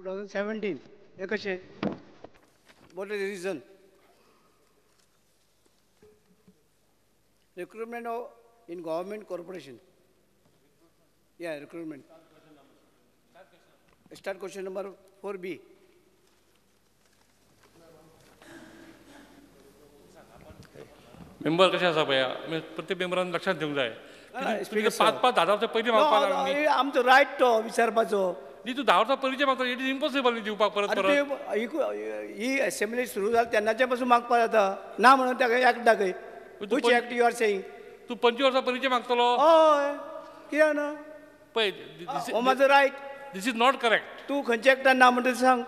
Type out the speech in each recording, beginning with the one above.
2017. हें कशें? What is the reason? Recruitment of in government corporation. Yeah, recruitment. Start question number 4B. Member कशें आसा पळया, प्रत्येक मेंबरान लक्षांत घेवंक जाय. 5-5 10 वर्सां पयलीं मागपाक लागलो. आमचो रायट तो विचारपाचो. न्ही, तूं 10 वर्सां पयलींचें मागता, it is impossible दिवपाक परत परत. ही असेंब्ली सुरू जाली तेन्नाचे पासून मागपाक जाता ना म्हणून ताका एक्ट दाखय. Which act you are saying? तूं 25 वर्सां पयलींचें मागतलो. हय, कित्याक ना? पळय, हो म्हाजो right. This is not correct. तूं खंयच्या एक्टान ना म्हणटा सांग.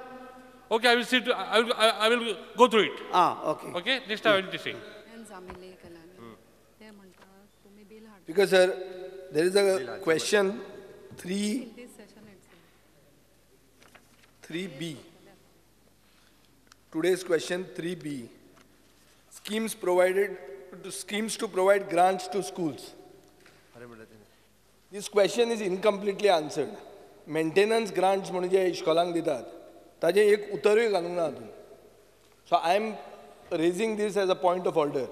Okay, I will see, I will go through it. Ah, okay. Okay, next I will see. Because sir, there is a question 3B. Today's question 3B. Schemes provided, schemes to provide grants to schools. This question is incompletely answered. Maintenance grants म्हणून जे इश्कोलांक दितात ताजें एक उतरूय घालूंक ना हातूंत. So I am raising this as a point of order.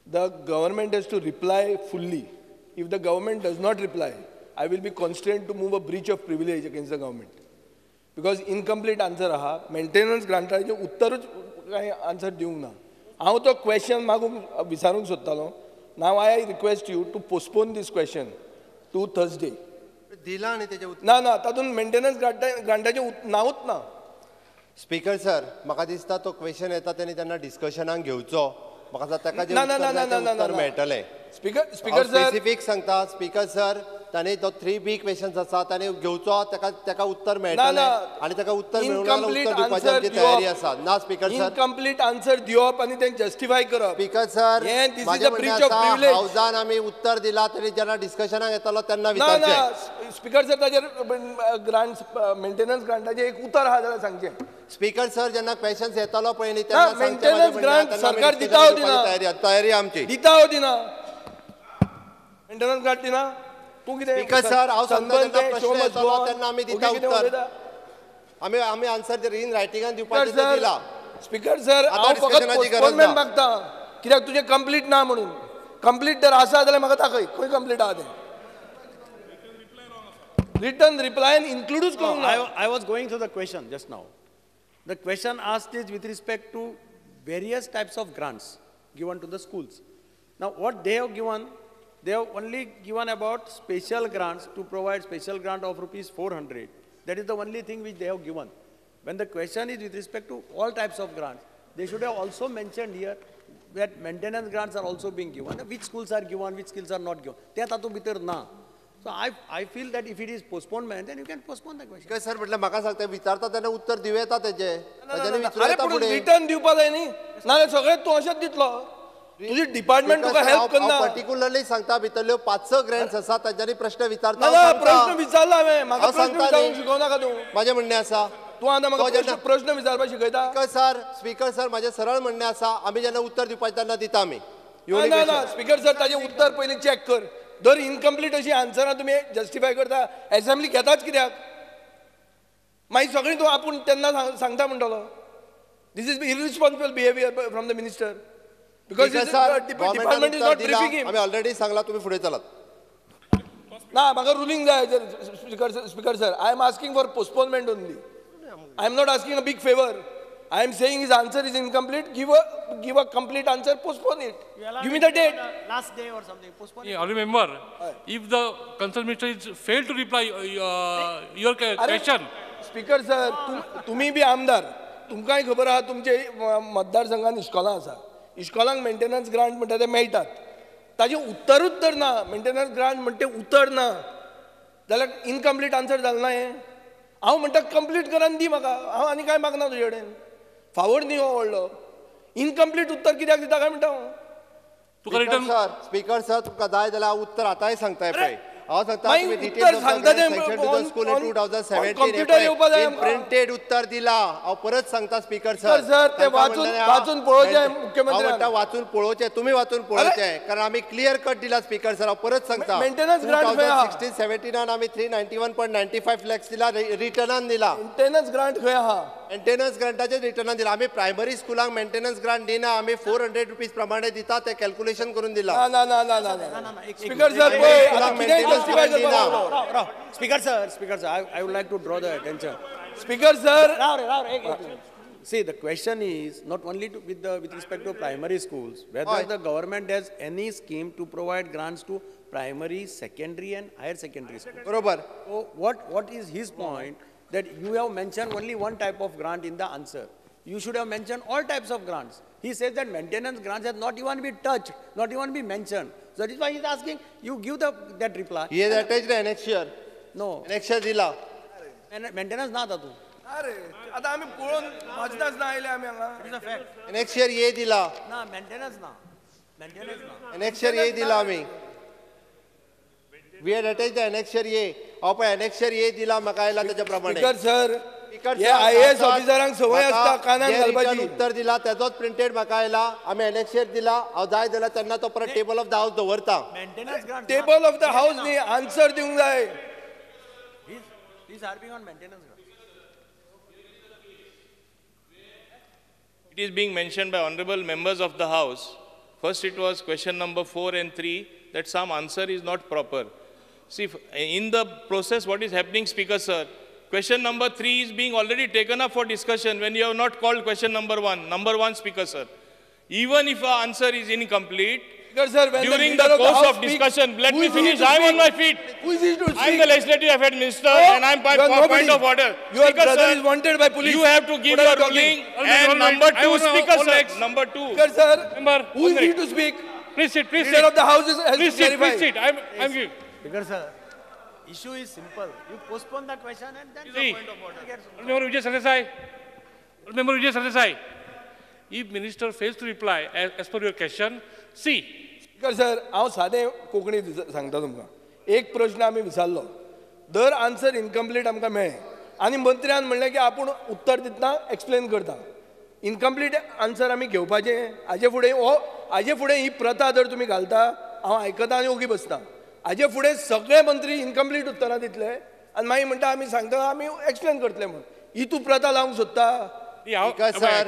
The government has to reply fully. If the government does not reply, I will be constrained to move a breach of privilege against the government. Because incomplete answer aha, maintenance grantaचे उत्तरूच कांय answer दिवंक ना. हांव तो question मागूंक विचारूंक सोदतालो. Now I request you to postpone this question to Thursday. दिला न्ही तेजें उत्तर. ना ना, तातूंत मेंटेनन्स ग्रांटाचें नांवूच ना. स्पीकर सर, म्हाका दिसता तो क्वेश्चन येता तेणी तेन्ना डिस्कशनाक घेवचो. म्हाका ताका जें उत्तर मेळटलें. स्पीकर सर स्पेसिफीक सांगता. स्पीकर सर, ताणें तो 3B questions आसा ताणें घेवचो, ताका ताका उत्तर मेळटलें आनी ताका उत्तर मेळूंक ना उत्तर दिवपाची आमची तयारी आसा. ना स्पीकर सर, इनकम्प्लीट आन्सर दिवप आनी तें जस्टिफाय करप. स्पीकर सर, म्हजें म्हणणें आसा हावजान आमी उत्तर दिला तरी जेन्ना डिस्कशनाक येतलो तेन्ना विचारचें. स्पीकर सर, ताजेर ग्रांट्स मेंटेनन्स ग्रांटाचें एक उतर आहा जाल्यार सांगचें. स्पीकर सर, जेन्ना क्वेश्चन्स येतलो पळय न्ही तेन्ना मेंटेनन्स ग्रांट सरकार दिता वो दिना? तयारी आमची. दिता वो दिना? मेंटेनन्स ग्रांट दिना? तूं कितें? स्पीकर सर, हांव सांगता जेन्ना प्रश्न येतलो तेन्ना आमी दिता उत्तर. आमी आमी आन्सर इन रायटिंगान दिवपाचें दिला. स्पीकर सर, हांव फकत पोस्टपोनमेंट मागता कित्याक तुजें कंप्लीट ना म्हणून. कंप्लीट जर आसा जाल्यार म्हाका दाखय खंय कंप्लीट आहा तें. रिटन रिप्लायन इन्क्लुडूच करूंक ना. I was going through the question just now. The question asked is with respect to various types of grants given to the schools. Now what they have given, they have only given about special grants to provide special grant of rupees 400. That is the only thing which they have given. When the question is with respect to all types of grants, they should have also mentioned here that maintenance grants are also being given, which schools are given, which schools are not given. ते तातूंत भितर ना. So I feel that if it is postponement, then you can postpone the question. Sir, म्हटल्यार म्हाका सांगता विचारता तेन्ना उत्तर दिवं येता तेजें. अरे पूण रिटर्न दिवपा जाय न्ही, नाजाल्यार सगळें तूं अशेंच दितलो. तुजी डिपार्टमेंट तुका हेल्प करना. पर्टिक्युलरली सांगता भितरल्यो 5-6 ग्रँट्स आसा तांच्यांनी प्रश्न विचारता. प्रश्न विचारला हांवें, म्हाका प्रश्न विचारूंक शिकोवं नाका तूं. म्हाजें म्हणणें आसा तूं आतां म्हाका प्रश्न विचारपाक शिकयता. स्पीकर सर, स्पीकर सर, म्हाजें सरळ म्हणणें आसा आमी जेन्ना उत्तर दिवपाचें तेन्ना दिता आमी. ना ना स्पीकर सर, ताजें उत्तर पयलीं चॅक कर. दर इनकम्प्लीट अशी आन्सरां तुमी जस्टिफाय करता, एसेंब्ली घेताच कित्याक? मागीर सगळीं तूं आपूण तेन्ना सांगता म्हणटलो. This is irresponsible behaviour from the minister. Because department is not briefing him. आमी ऑलरेडी सांगला, तुमी फुडें चलात. ना, म्हाका रुलींग जाय. Speaker sir, I am asking for postponement only. I am not asking a big favour. I am saying his answer is incomplete. Give a complete answer. Postpone it. Give me the date. Last day or something. Postpone it. Yeah, remember, if the concerned minister is failed to reply your question. Speaker sir, तुम्ही बी आमदार, तुमकांय खबर आहा तुमचे मतदारसंघान इश्कोलां आसा. इश्कोलांक maintenance grant म्हणटा ते मेळटात. ताजें उत्तरूच तर ना. मेंटेनन्स ग्रांट म्हणटा तें उतर ना जाल्यार इनकम्प्लीट आन्सर जालें ना हें. हांव म्हणटा कंप्लीट कर आनी दी म्हाका. हांव आनी कांय मागना तुजे कडेन. फावर न्ही हो व्हडलो. इनकम्प्लीट उत्तर कित्याक दिता काय म्हणटा हांव. तुका return sir, speaker sir, तुमकां जाय जाल्यार हांव उत्तर आतांय सांगता पळय. हांव सांगता उत्तर सांगता तें कंप्युटर येवपा जाय. प्रिंटेड उत्तर दिला. हांव परत सांगता स्पीकर सर, सर ते वाचून वाचून पळोवचें मुख्यमंत्री. हांव म्हणटा वाचून पळोवचें, तुमी वाचून पळोवचें, कारण आमी क्लियर कट दिला स्पीकर सर. हांव परत सांगता मेंटेनन्स ग्रांट 2016-17 आमी 391.95 लॅक्स दिला, रिटर्नान दिला. मेंटेनन्स ग्रांट खंय आहा? मेंटेनन्स ग्रांटाचेर रिटर्नान दिला. आमी प्रायमरी स्कुलांक मेंटेनन्स ग्रांट दिना, आमी 400 रुपीज प्रमाणे दिता, ते कॅल्क्युलेशन करून दिला. ना ना ना ना ना स्पीकर सर पळय आतां कितें जस्टिफाय करपाक. Speaker sir, speaker sir, I would like to draw the attention. Speaker sir, राव रे, राव रे, एक minute. See, the question is not only to, with respect to primary schools, whether the government has any scheme to provide grants to primary, secondary and higher secondary schools. Barobar. So what is his point that you have mentioned only one type of grant in the answer? You should have mentioned all types of grants. He says that maintenance grants have not even been touched, not even been mentioned. So that is why he is asking, you give that reply. He has attached the annexure. No. Annexure dila. Maintenance na tatu. अरे आता आम्ही पळोवन वाचनाच ना आयले आमी हांगा. It is a fact. Annexure ये दिला. ना maintenance ना. Maintenance ना. Annexure ये दिला आम्ही. We had attached the annexure ये. हांव पळय annexure ये दिला म्हाका आयला तेच्या प्रमाणे. स्पीकर सर, हे आयएएस ऑफिसरांक संवय आसता कानान घालपाची. उत्तर दिला तेजोच प्रिंटेड म्हाका आयला. आमी annexure दिला. हांव जाय जाल्यार तेन्ना तो परत टेबल ऑफ the house दवरता. टेबल ऑफ the house न्ही, आन्सर दिवंक जाय. He is harping on maintenance grant. It is being mentioned by honorable members of the house. First it was question number 4 and 3 that some answer is not proper. See, in the process what is happening, Speaker sir, question number 3 is being already taken up for discussion when you have not called question number 1. Number 1, Speaker sir. Even if our answer is incomplete, Speaker sir, when during the course of discussion, let me finish. I am on my feet. Who is he to speak? I am the legislative affairs minister, and I am by point of order. Your Speaker brother sir, is wanted by police. You have to give your ruling. And number 2, Speaker sir. Number 2. Speaker sir, who is he to speak? Please sit. Please sit. Leader of the house has please to sit. clarify. Please sit. I'm giving. Speaker sir, issue is simple. You postpone the question and then see, the point of order. Remember Vijay Sardesai. Remember Vijay Sardesai. If minister fails to reply as per your question, see. Speaker sir, हांव सादें कोंकणी सांगता तुमकां. एक प्रश्न आमी विचारलो, दर answer incomplete आमकां मेळ्ळें आनी मंत्र्यान म्हणलें की आपूण उत्तर दितना एक्सप्लेन करता. इनकम्प्लीट आन्सर आमी घेवपाचें. हाजे फुडें हो हाजे फुडें ही प्रथा जर तुमी घालता, हांव आयकता आनी ओगी बसता. हाजे फुडें सगळे मंत्री इनकम्प्लीट उत्तरां दितले आनी मागीर म्हणटा आमी सांगता आमी एक्सप्लेन करतले म्हूण. ही तूं प्रथा लावंक सोदता? स्पीकर सर,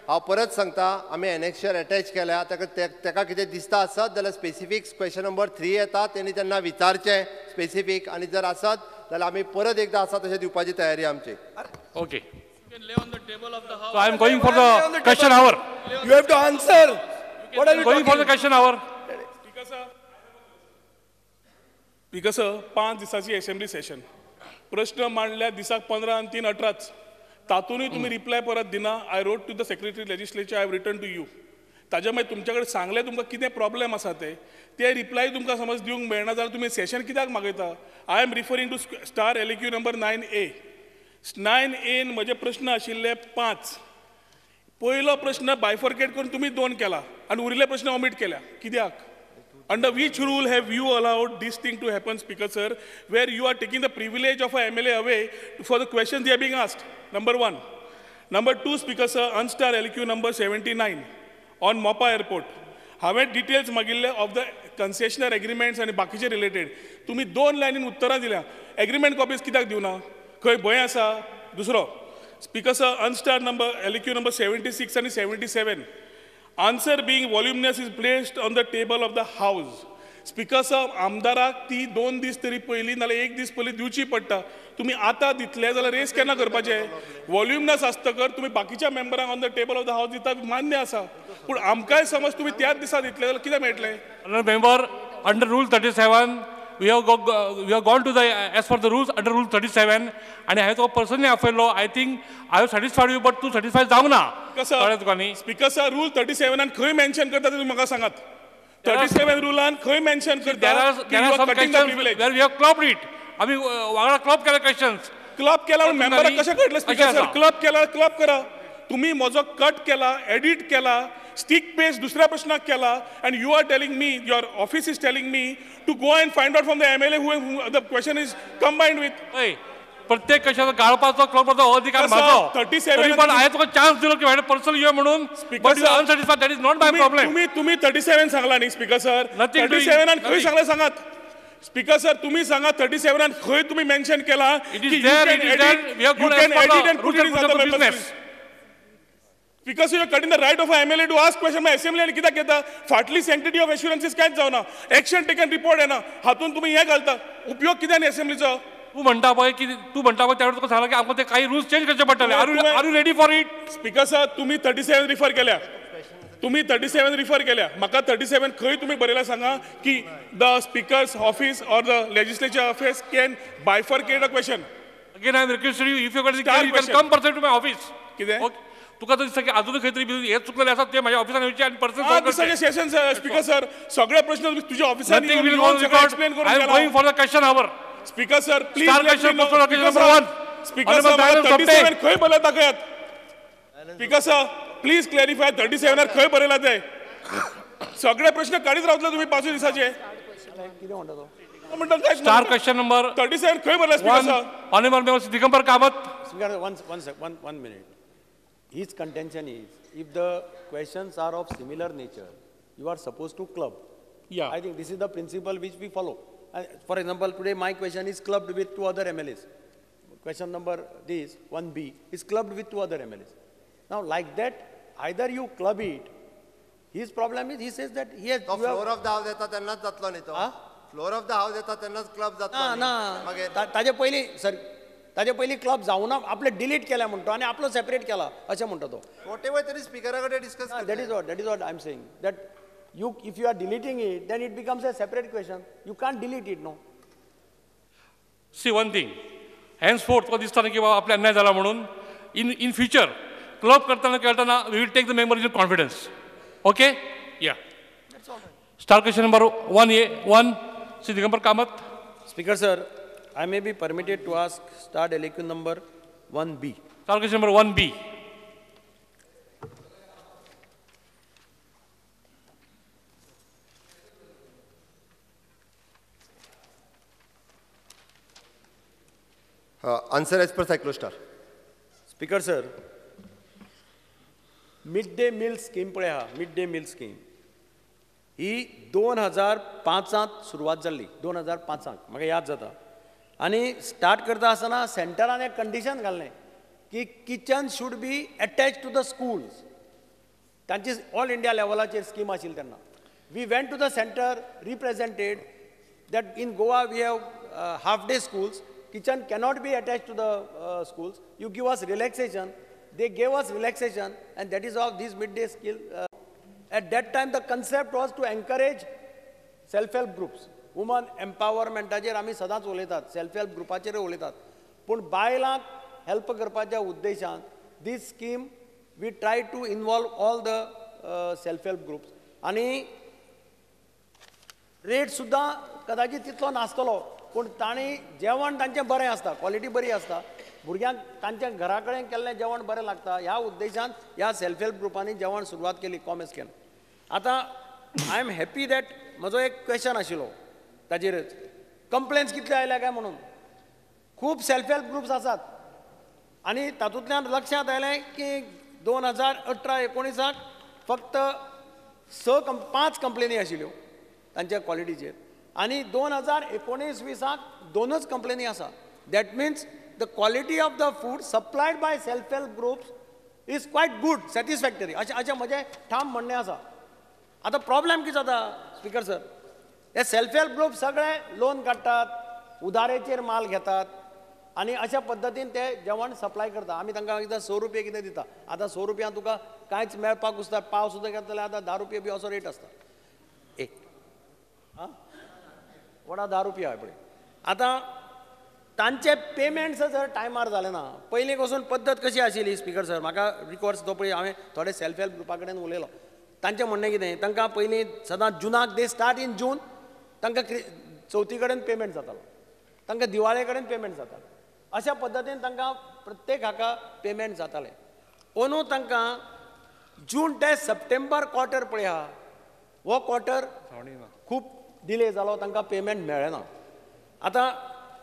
हांव परत सांगता, आमी एनेक्शर एटॅच केल्या. ताका ताका कितें दिसता आसत जाल्यार स्पेसिफीक क्वेश्चन नंबर 3 येता, तेणी तेन्ना विचारचें स्पेसिफीक, आनी जर आसत जाल्यार आमी परत एकदां आसा तशें दिवपाची तयारी आमची. Okay. So I am going for the question hour. You have to answer. What are you going for the question hour? Speaker sir, 5 दिसाची असेंब्ली सेशन, प्रश्न मांडल्या दिसाक 15 आनी 3 18, तातूनय तुमी रिप्लाय परत दिना. I wrote to the secretary legislature, I have written to you. ताज्या मागीर तुमच्या कडेन सांगलें तुमकां कितें प्रॉब्लेम आसा ते रिप्लाय तुमकां समज दिवंक मेळना जाल्यार तुमी सेशन कित्याक मागयता? I am referring to star LAQ number 9A. 9A म्हजे प्रश्न आशिल्ले 5. पयलो प्रश्न बायफर्केट करून तुमी 2 केला आनी उरिल्ले प्रश्न ओमीट केल्या. कित्याक? Under which rule have you allowed this thing to happen, Speaker sir, where you are taking the privilege of a MLA away for the questions they are being asked? Number 1. Number 2, Speaker sir, unstar LQ number 79 on Mopa Airport. हांवें details मागिल्ले of the concessionaire agreements आनी बाकीचे related. तुमी 2 लायनीन उत्तरां दिल्या. Agreement copies कित्याक दिवना? खंय भंय आसा? दुसरो, Speaker sir, unstar number LQ number 76 आनी 77. Answer being voluminous is placed on the table of the house. Speaker sir, आमदाराक ती 2 दीस तरी पयलीं नाल्यार 1 दीस पयलीं दिवची पडटा. तुमी आतां दितले जाल्यार रेस केन्ना करपाचें? वॉल्युमनस आसतकर तुमी बाकीच्या मेंबरांक on the table of the house दिता, मान्य आसा, पूण आमकांय समज तुमी त्याच दिसा दितले जाल्यार कितें मेळटलें? Member, under rule 37 we have gone to the as per the rules under rule 37 आनी हांवें तुका पर्सनली आपयलो. I think I have satisfied you, but तूं सॅटिस्फाय जावंक ना. कळ्ळें तुका न्ही? स्पीकर सर, रूल 37 खंय मेन्शन करता तें तुमी म्हाका सांगात. 37 रुलान खंय मेन्शन करता? We have clubbed it. आमी वांगडा क्लब केला क्वेश्चन्स. क्लब केला म्हणून मेंबराक कशें कळटलें? स्पीकर सर, क्लब केला, क्लब करा. तुमी म्हजो कट केला, एडीट केला, स्टीक पेस्ट दुसऱ्या प्रश्नाक केला and you are telling me, your office is telling me to go and find out from the MLA who the question is combined with. प्रत्येक कशाचो गाळपाचो क्लबाचो अधिकार म्हाजो. 37 पण हांवें तुका चान्स दिलो की हांवें पर्सनल यो म्हणून, but you unsatisfied, that is not my problem. तुम्ही 37 सांगला न्ही स्पीकर सर, 37 खंय सांगला सांगात स्पीकर सर, तुम्ही सांगा 37 खंय तुम्ही मेन्शन केला की you can edit and put it in other business. Because you are cutting the right of a MLA to ask question. Assembly आनी कित्याक घेता? फाटली सँक्टिटी ऑफ एश्युरन्सीस कांयच जावना, एक्शन टेकन रिपोर्ट येना, हातून तुमी हें घालता, उपयोग कितें न्ही असेंब्लीचो? तूं म्हणटा पळय की तूं म्हणटा पळय त्या वेळार तुका सांगलां की आमकां ते काही रुल्स चेंज करचे पडटले. Are you ready for it? Speaker sir, तुमी 37 रिफर केल्या, तुमी 37 रिफर केल्या, म्हाका 37 खंय तुमी बरयला सांगा की the speaker's office or the legislature office can bifurcate a question. Again I am requesting you, if you can come person to my office. कितें तुका जर दिसता की अजून खंय तरी हे चुकलेलें आसा तें म्हाज्या ऑफिसान येवचें आनी पर्सन सेशन. स्पीकर सर, सगळे प्रश्न तुज्या ऑफिसान एक्सप्लेन करून. I am going for the question hour. Speaker sir, please speaker sir, 37 खंय बरयला दाखयात. स्पीकर सर प्लीज क्लॅरिफाय, 37 खंय बरयला ते? सगळे प्रश्न काडीत रावतले तुमी 5 दिसाचे. स्टार क्वेश्चन नंबर 37 खंय बरयला speaker sir? Honourable member Digambar Kamat. Speaker, one minute. His contention is, if the questions are of similar nature, you are supposed to club. Yeah. I think this is the principle which we follow. For example, today my question is clubbed with 2 other MLAs. Question number this 1B is clubbed with 2 other MLAs. Now like that, either you club it. His problem is, he says that he has. The floor of the house येता तेन्नाच जातलो न्ही तो. Floor of the house येता तेन्नाच club जातलो. ना ना, ताजे पयलीं सर, ताजे पयलीं क्लब जावना, आपले डिलीट केल्या म्हणतो आनी आपलो सेपरेट केला अशें म्हणटा तो. वॉटेवर तरी स्पीकरा कडेन discuss. That is what I am saying, that you, if you are deleting it, then it becomes a separate question. You can't delete it, no. See one thing, henceforth तुका दिसता न्ही की बाबा आपले अन्याय जाला म्हणून, इन फ्युचर क्लब करतना खेळटना we will take the member in confidence. Okay? Yeah. Star question number 1A1, Shri Digambar Kamat. Speaker sir, I may be permitted to ask starred LAQ number 1B. Star question number 1B. Answer as per cyclostyle. Speaker sir, mid day meal scheme पळय आहा, mid day meal scheme ही 2005 सुरवात जाल्ली, 2005 म्हाका याद जाता. आनी start करता आसतना सेंटरान एक कंडिशन घाल्लें की kitchen should be attach to the schools. तांची ऑल इंडिया लेवलाचेर स्कीम आशिल्ली तेन्ना. We went to the centre, represented that in Goa we have half day schools, kitchen cannot be attached to the schools, you give us relaxation. They gave us relaxation, and that is how this midday skill. At that time the concept was to encourage self-help groups. Women empowerment आमी सदांच उलयतात, self-help ग्रुपाचेर उलयतात, पूण बायलांक help करपाच्या उद्देशान this scheme we try to involve all the self-help groups. आनी rate सुद्दां कदाचित तितलो नासतलो, पूण तांणी जेवण तांचें बरें आसता, क्वॉलिटी बरी आसता, भुरग्यांक तांच्या घरा कडेन केल्लें जेवण बरें लागता. ह्या उद्देशान ह्या सेल्फ हेल्प ग्रुपांनी जेवण सुरवात केली कॉमेस्केन. आतां I am happy that म्हजो एक क्वेश्चन आशिल्लो ताजेरच, कंप्लेन्स कितले आयल्या काय म्हणून. खूब सेल्फ हेल्प ग्रुप्स आसात आनी तातूंतल्यान लक्षांत आयलें की 2018-19 फक्त 5 कंप्लेनी आशिल्ल्यो तांच्या क्वॉलिटीचेर, आनी 2019-20 2 कंप्लेनी आसा. That means the quality of the food supplied by self help groups is quite good, satisfactory, अशें म्हजें ठाम म्हणणें आसा. आतां प्रॉब्लेम कितें जाता स्पीकर सर, हे सेल्फ हेल्प ग्रुप सगळे लोन काडटात, उदारेचेर माल घेतात आनी अशा पद्दतीन ते जेवण सप्लाय करता. आमी तांकां एकदां 100 रुपये कितें दिता, आतां 100 रुपयांत तुका कांयच मेळपाक कुस्तार, पाव सुद्दां घेतले जाल्यार आतां 10 रुपये बी असो रेट आसता. एक आं वडा 10 रुपया हय पळय. आतां तांचे पेमेंट्स जर टायमार जालें ना, पयलीं पसून पद्दत कशी आशिल्ली स्पीकर सर, म्हाका रिकॉर्ड्स तो पळय हांवें थोडे सेल्फ हेल्प ग्रुपा कडेन उलयलो. तांचें म्हणणें कितें, तांकां पयलीं सदां जुनाक they start in जून, तांकां चवथी कडेन पेमेंट जातालो, तांकां दिवाळे कडेन पेमेंट जातालो, अशा पद्दतीन तांकां प्रत्येक हाका पेमेंट जातालें. अंदू तांकां जून ते सप्टेंबर क्वॉर्टर पळया, हो क्वॉर्टर खूब डिले जालो, तांकां पेमेंट मेळ्ळें ना. आतां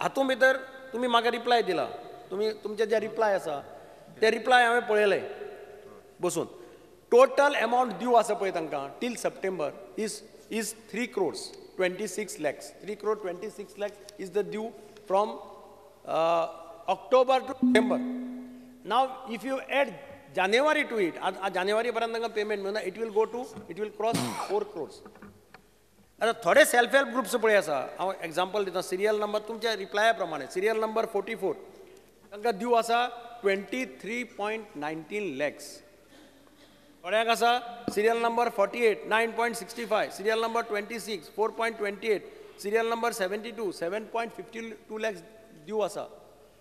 हातूंत भितर तुमी म्हाका रिप्लाय दिला, तुमी तुमचे जे रिप्लाय आसा ते रिप्लाय हांवें पळयले बसून. टोटल एमावंट ड्यू आसा पळय तांकां till September is 3 crores 26 lakhs. 3 crore 26 lakhs is the due from October to September. Now if you add January to it, जानेवारी पर्यंत तांकां पेमेंट मेळना, it will go to, it will cross 4 crores. आतां थोडे self help groups पळय आसा, हांव example दिता, सिरियल नंबर तुमच्या रिप्लाया प्रमाणे सिरियल नंबर 44 तांकां ड्यू आसा 23.19 लॅक्स. थोड्यांक आसा serial number 48 9.65, serial number 26 4.28, serial number 72 7.52 lakhs due आसा.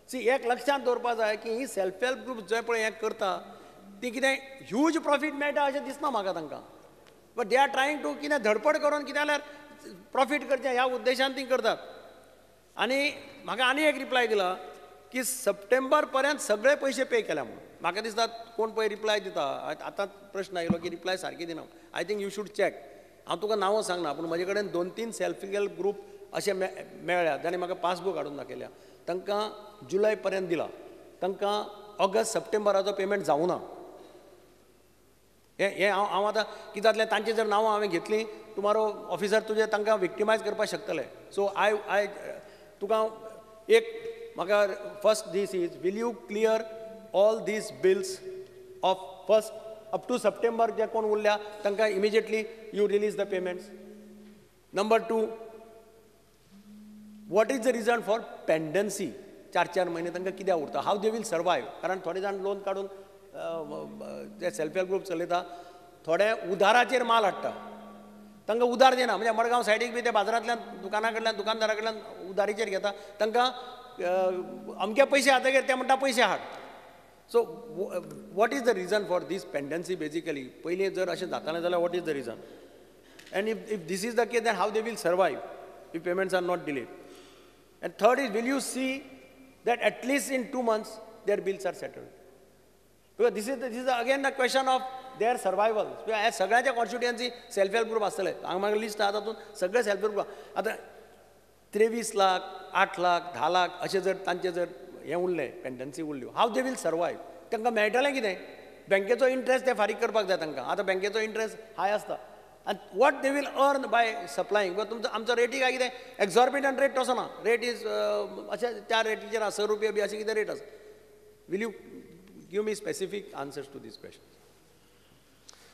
सी एक लक्षांत दवरपा जाय की ही सेल्फ हेल्प ग्रुप जे पळय हें करता ती कितें ह्यूज प्रॉफीट मेळटा अशें दिसना म्हाका तांकां, but they are trying to कितें धडपड करून कितें जाल्यार प्रॉफीट करचें ह्या उद्देशान ती करतात. आनी म्हाका आनी एक रिप्लाय दिला की सप्टेंबर पर्यंत सगळे पयशे पे केल्या म्हणून. म्हाका दिसता कोण पळय रिप्लाय दिता, आतां प्रश्न आयलो की रिप्लाय सारकी दिना. I think you should check. हांव तुका नांवां सांगना, पूण म्हजे कडेन 2-3 सेल्फ हेल्प ग्रुप अशे मेळ्ळ्या जाणें म्हाका पासबूक हाडून दाखयल्या. तांकां जुलय पर्यंत दिला, तांकां ऑगस्ट सप्टेंबराचो पेमेंट जावं ना. हें हांव हांव आतां कितें जातलें, तांची जर नांवां हांवें घेतलीं टुमारो ऑफिसर तुजें तांकां विक्टिमायज करपाक शकतले. सो I I तुका एक म्हाका first this is will you clear all these bills of first up to September जे कोण उरल्या तांकां immediately you release the payments. Number 2, what is the reason for pendency? 4-4 म्हयने तांकां कित्याक उरता, हाव they will survive? कारण थोडे जाण लोन काडून ते सेल्फ हेल्प ग्रुप चलयता, थोडे उदाराचेर माल हाडटा, तांकां उदार दिना, म्हणजे मडगांव सायडीक बी ते बाजारांतल्यान दुकाना कडल्यान दुकानदारा कडल्यान उदारीचेर घेता, तांकां अमके पयशे जातकीर ते म्हणटा पयशे हाड. So what is the reason for this pendency basically? पयलीं जर अशें जातालें जाल्यार what is the reason? And if this is the case then how they will survive if payments are not delayed? And third is, will you see that at least in 2 months their bills are settled? Because this is again the question of their survival. सगळ्यांच्या constituency self help group आसतले, हांगा म्हाका list आहा तातूंत सगळे self help group. आतां 23 लाख, 8 लाख, 10 लाख अशें जर तांचे जर हें उरलें, पेंडन्सी उरल्यो, हाव they will survive? तांकां मेळटलें कितें? बँकेचो इंट्रस्ट ते फारीक करपाक जाय तांकां. आतां बँकेचो इंट्रस्ट हाय आसता. आनी what they will earn by supplying? तुमचो आमचो रेटी काय कितें एक्झॉर्बिटंट रेट तसो ना, रेट is अशें त्या रेटीचेर आसा, 100 रुपया बी अशें कितें रेट आसा. Will you give me specific answers to these questions?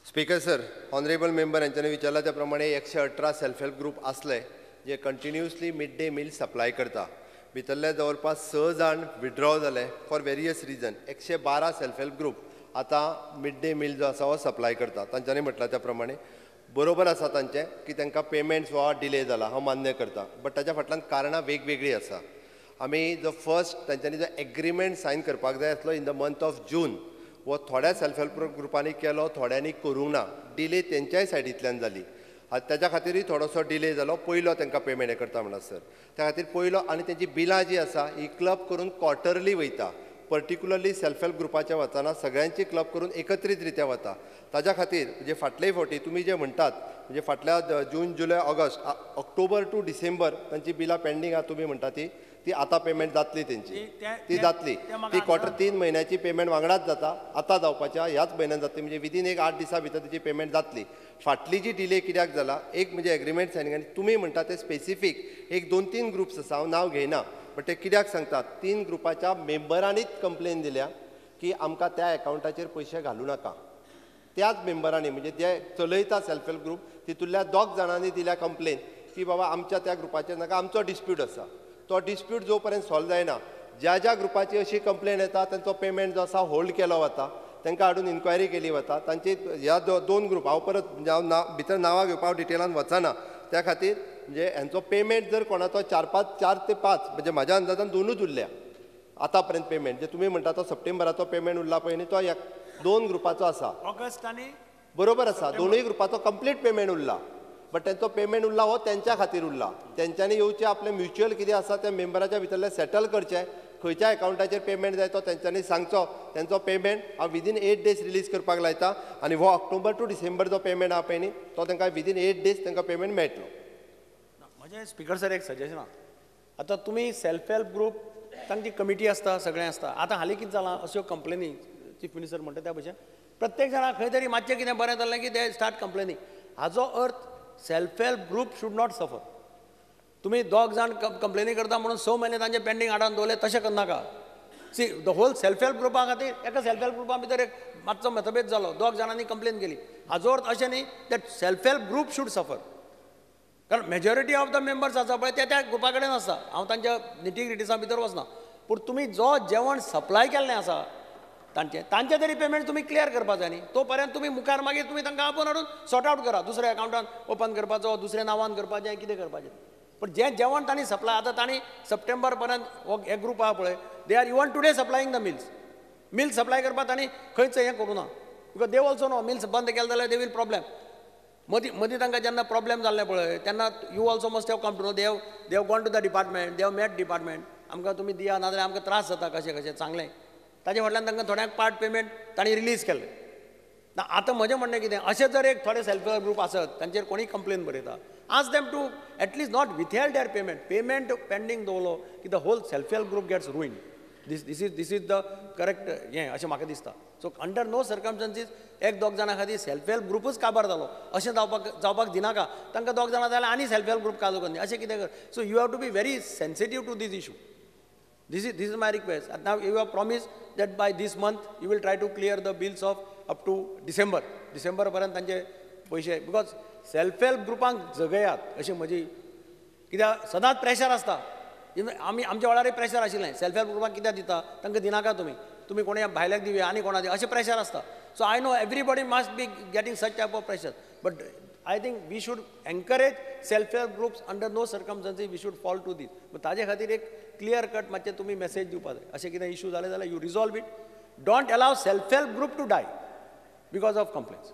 Speaker sir, honourable member हांच्यांनी विचारला त्या प्रमाणे 118 सेल्फ हेल्प ग्रुप आसले जे continuously mid day meal supply करता. भितरले जवळपास 6 जाण विड्रॉ जाले for various reason. 112 self help group आतां मिड डे मील जो आसा हो सप्लाय करता. तांच्यांनी म्हटलां त्या प्रमाणे बरोबर आसा तांचें की तांकां पेमेंट्स हो डिले जाला, हांव मान्य करता, बट ताच्या फाटल्यान कारणां वेगवेगळीं आसा. आमी जो फर्स्ट तांच्यांनी जो एग्रीमेंट सायन करपाक जाय आसलो in the month of June, हो थोड्या सेल्फ हेल्प ग्रुपांनी केलो, थोड्यांनी करूंक ना. डिले तेंच्याय सायडींतल्यान जाली, ताच्या खातीरूय थोडोसो डिले जालो. पयलो तांकां पेमेंट हें करता म्हणसर त्या खातीर पयलो, आनी तेंची बिलां जी आसा ही क्लब करून क्वॉर्टरली वयता. पर्टिक्युलरली सेल्फ हेल्प ग्रुपाच्या वचना, सगळ्यांची क्लब करून एकत्रीत रित्या वता. ताच्या खातीर म्हणजे फाटले फावटी तुमी जे म्हणटात म्हणजे फाटल्या जून, जुलय, ऑगस्ट, ऑक्टोबर टू डिसेंबर तांची बिलां पेंडींग आहा तुमी म्हणटा ती आतां पेमेंट जातली तेंची, ती जातली. ती क्वॉर्टर 3 म्हयन्याची पेमेंट वांगडाच जाता, आतां जावपाच्या ह्याच म्हयन्यान जातली, म्हणजे विदीन एक 8 दिसां भितर तेची पेमेंट जातली. फाटली जी डिले कित्याक जाला, एक म्हणजे एग्रीमेंट सायनींग, आनी तुमी म्हणटा ते स्पेसिफीक एक 2-3 ग्रुप्स आसा, हांव नांव घेयना, बट ते कित्याक सांगतात, 3 ग्रुपाच्या मेंबरांनीच कंप्लेन दिल्या की आमकां त्या एकावंटाचेर पयशे घालूं नाका. त्याच मेंबरांनी म्हणजे जे चलयता सेल्फ हेल्प ग्रुप तितूंतल्या 2 जाणांनी दिल्या कंप्लेन की बाबा आमच्या त्या ग्रुपाचेर नाका, आमचो डिस्प्यूट आसा. तो डिस्प्यूट जो पर्यंत सॉल्व जायना, ज्या ज्या ग्रुपाची अशी कंप्लेन येता तांचो पेमेंट जो आसा होल्ड केलो वता, तांकां हाडून इन्क्वायरी केली वता. तांची ह्या 2 ग्रुप हांव परत हांव नांव भितर नांवां घेवपाक हांव डिटेलान वचना, त्या खातीर म्हणजे हेंचो पेमेंट जर कोणाचो 4 ते 5 म्हणजे म्हाज्या अंदाजान 2ूच उरल्या आतां पर्यंत पेमेंट. जे तुमी म्हणटा तो सप्टेंबराचो पेमेंट उरला पळय न्ही, तो 2 ग्रुपाचो आसा, ऑगस्ट आनी बरोबर आसा, 2ूय ग्रुपाचो कंप्लीट पेमेंट उरला. बट तेंचो पेमेंट उरला हो तेंच्या खातीर उरला. तेंच्यांनी येवचें आपलें म्युच्युअल कितें आसा त्या मेंबराच्या भितरलें सेटल करचें, खंयच्या एकावंटाचेर पेमेंट जाय तो तेंच्यांनी सांगचो, तेंचो पेमेंट हांव विदीन 8 days release करपाक लायता आनी हो ऑक्टोबर टू डिसेंबर जो पेमेंट आहा पळय न्ही तो तेंकां विदीन 8 days तेंकां पेमेंट मेळटलो. म्हजें स्पिकर सर एक सजेशन आहा. आतां तुमी सेल्फ हेल्प ग्रूप तांची कमिटी आसता, सगळें आसता. आतां हालीं कितें जालां अश्यो कंप्लेनी चीफ मिनिस्टर म्हणटा त्या भशेन प्रत्येक जाणाक खंय तरी मातशें कितें बरें जालें की ते स्टार्ट कंप्लेनी. हाजो अर्थ self help group should not suffer. तुमी दोग जाण कंप्लेनी करता म्हणून 6 म्हयने तांचे पेंडींग हाडून दवरले तशें करनाका. See the whole self help ग्रुपा खातीर एका सेल्फ हेल्प ग्रुपा भितर एक मातसो मतभेद जालो, दोग जाणांनी कंप्लेन केली, हाजो अर्थ अशें न्ही that self help group should suffer. कारण मेजॉरिटी ऑफ the members आसा पळय ते त्या ग्रुपा कडेन आसता. हांव तांच्या निटिग्रिटीसां भितर वचना, पूण तुमी जो जेवण सप्लाय केल्लें आसा तांचें तांचें तरी पेमेंट तुमी क्लियर करपा जाय न्ही. तो पर्यंत तुमी मुखार मागीर तुमी तांकां आपोवन हाडून सॉर्ट आवट करा, दुसऱ्या अकावंटान ओपन करपाचो, दुसऱ्या नांवान करपाचें, कितें करपाचें. पूण जें जेवण तांणी सप्लाय आतां तांणी सप्टेंबर पर्यंत हो हे ग्रूप आहा पळय they are even today supplying the meals. Meals supply करपाक तांणी खंयच हें करूं ना, because they also know meals बंद केलें जाल्यार they will problem. मदीं मदीं तांकां जेन्ना प्रॉब्लेम जाल्लें पळय तेन्ना you also must have come to know, they have gone to the department, they have met department, आमकां तुमी दिया नाजाल्यार आमकां त्रास जाता कशें कशें सांगलें. ताजे फाटल्यान तांकां थोड्यांक पार्ट पेमेंट तांणी रिलीज केल्लें. ना आतां म्हजें म्हणणें कितें, अशें जर एक थोडे सेल्फ हेल्प ग्रूप आसत तांचेर कोणीय कंप्लेन बरयता, ask them to at least not withhold their payment. Payment pending दवरलो की the whole self help group gets ruined. This is the correct हें अशें म्हाका दिसता. सो अंडर नो सर्कमस्टन्सीस एक दोग जाणां खातीर सेल्फ हेल्प ग्रुपूच काबार जालो अशें जावपाक दिनाका. तांकां दोग जाणां जाल्यार आनी सेल्फ हेल्प ग्रूप काजो करनी अशें कितें कर. So you have to be very sensitive to this issue. This is my request. Now you have promised that by this month you will try to clear the bills of up to December. December पर्यंत तांचे पयशे, because self help ग्रुपांक जगयात अशें म्हजी, कित्याक सदांच pressure आसता. आमी आमच्या वेळारय प्रेशर आशिल्लें सेल्फ हेल्प ग्रुपांक कित्याक दिता, तांकां दिनाका तुमी, तुमी कोणा भायल्याक दिवया आनी कोणा दिवया अशें प्रेशर आसता. So I know everybody must be getting such type of pressure, but I think we should encourage self help groups. Under no circumstances we should fall to this. ताजे खातीर एक क्लियर कट मातशें तुमी message दिवपा जाय. अशें कितें issue जालें जाल्यार you resolve it. Don't allow self help group to die because of complaints.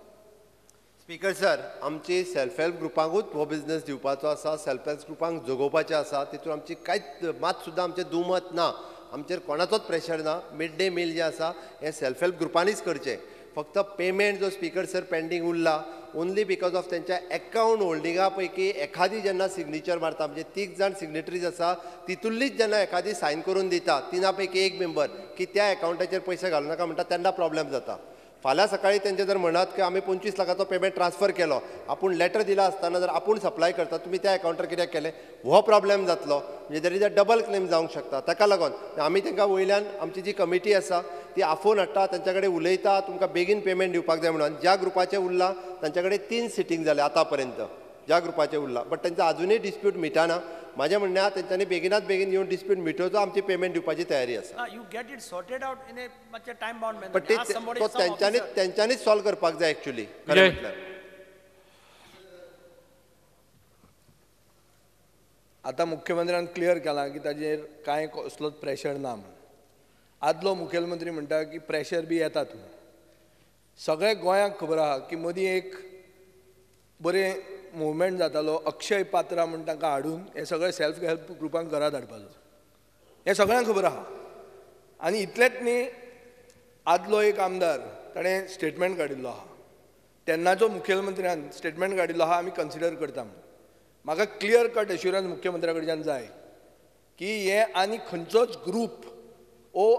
Speaker sir, आमची सेल्फ हेल्प ग्रुपांकूच हो बिजनस दिवपाचो आसा, सेल्फ हेल्प ग्रुपांक जगोवपाचें आसा. तितून आमची कांयच मात सुद्दां आमचें दुमत ना, आमचेर कोणाचोच प्रेशर ना. मिड डे मील जें आसा हें सेल्फ हेल्प ग्रुपांनीच करचें. फक्त पेमेंट जो स्पीकर सर पेंडींग उरला ओनली because of तेंच्या एकावंट होल्डिंगा पैकी एखादी जेन्ना सिग्नेचर मारता, म्हणजे 3 जाण सिग्नेटरीज आसा तितूंतलीच जेन्ना एखादी सायन करून दिता 3 पैकी 1 मेंबर की त्या एकावंटाचेर पयशे घालू नाका म्हणटा तेन्ना प्रॉब्लेम जाता. फाल्यां सकाळी तेंचे जर म्हणत की आमी 25 लाखाचो पेमेंट ट्रान्सफर केलो, आपूण लेटर दिला आसतना जर आपूण सप्लाय करता तुमी त्या एकावंटार कित्याक केलें, हो प्रॉब्लेम जातलो. म्हणजे there is a double claim जावंक शकता. ताका लागून आमी तांकां वयल्यान आमची जी कमिटी आसा ती आफोवन हाडटा, तांच्या कडेन उलयता, तुमकां बेगीन पेमेंट दिवपाक जाय म्हणून. ज्या ग्रुपाचें उरलां तांच्या कडेन 3 सिटींग जाल्या आतां पर्यंत, ज्या ग्रुपाचें उरलां, बट तांचो आजुनूय डिस्प्यूट मिटाना. म्हाजें म्हणणें आहा तेंच्यांनी बेगिनात बेगीन येवन डिस्प्यूट मिटोवचो, आमची पेमेंट दिवपाची तयारी आसा. You get it sorted out in a मातशें टायम बाउंड मॅनर. बट तो तेंच्यांनीच सॉल्व करपाक जाय एक्चुअली. खरें म्हटल्यार आतां मुख्यमंत्र्यान क्लियर केलां की ताजेर कांय कसलोच प्रेशर ना म्हणून. आदलो मुखेलमंत्री म्हणटा की प्रेशर बी येतात म्हणून. सगळे गोंयांक खबर आहा की मदीं एक बरें मुवमेंट जातालो, अक्षय पात्रा म्हूण तांकां हाडून हे सगळे सेल्फ हेल्प ग्रुपांक घरांत हाडपाचो, हें सगळ्यांक खबर आहा. आनी इतलेंच न्ही, आदलो एक आमदार ताणें स्टेटमेंट काडिल्लो आहा, तेन्नाचो मुखेलमंत्र्यान स्टेटमेंट काडिल्लो आहा आमी कन्सिडर करता म्हणून. म्हाका क्लियर कट एश्युरन्स मुख्यमंत्र्या कडच्यान जाय की हें आनी खंयचोच ग्रूप ओ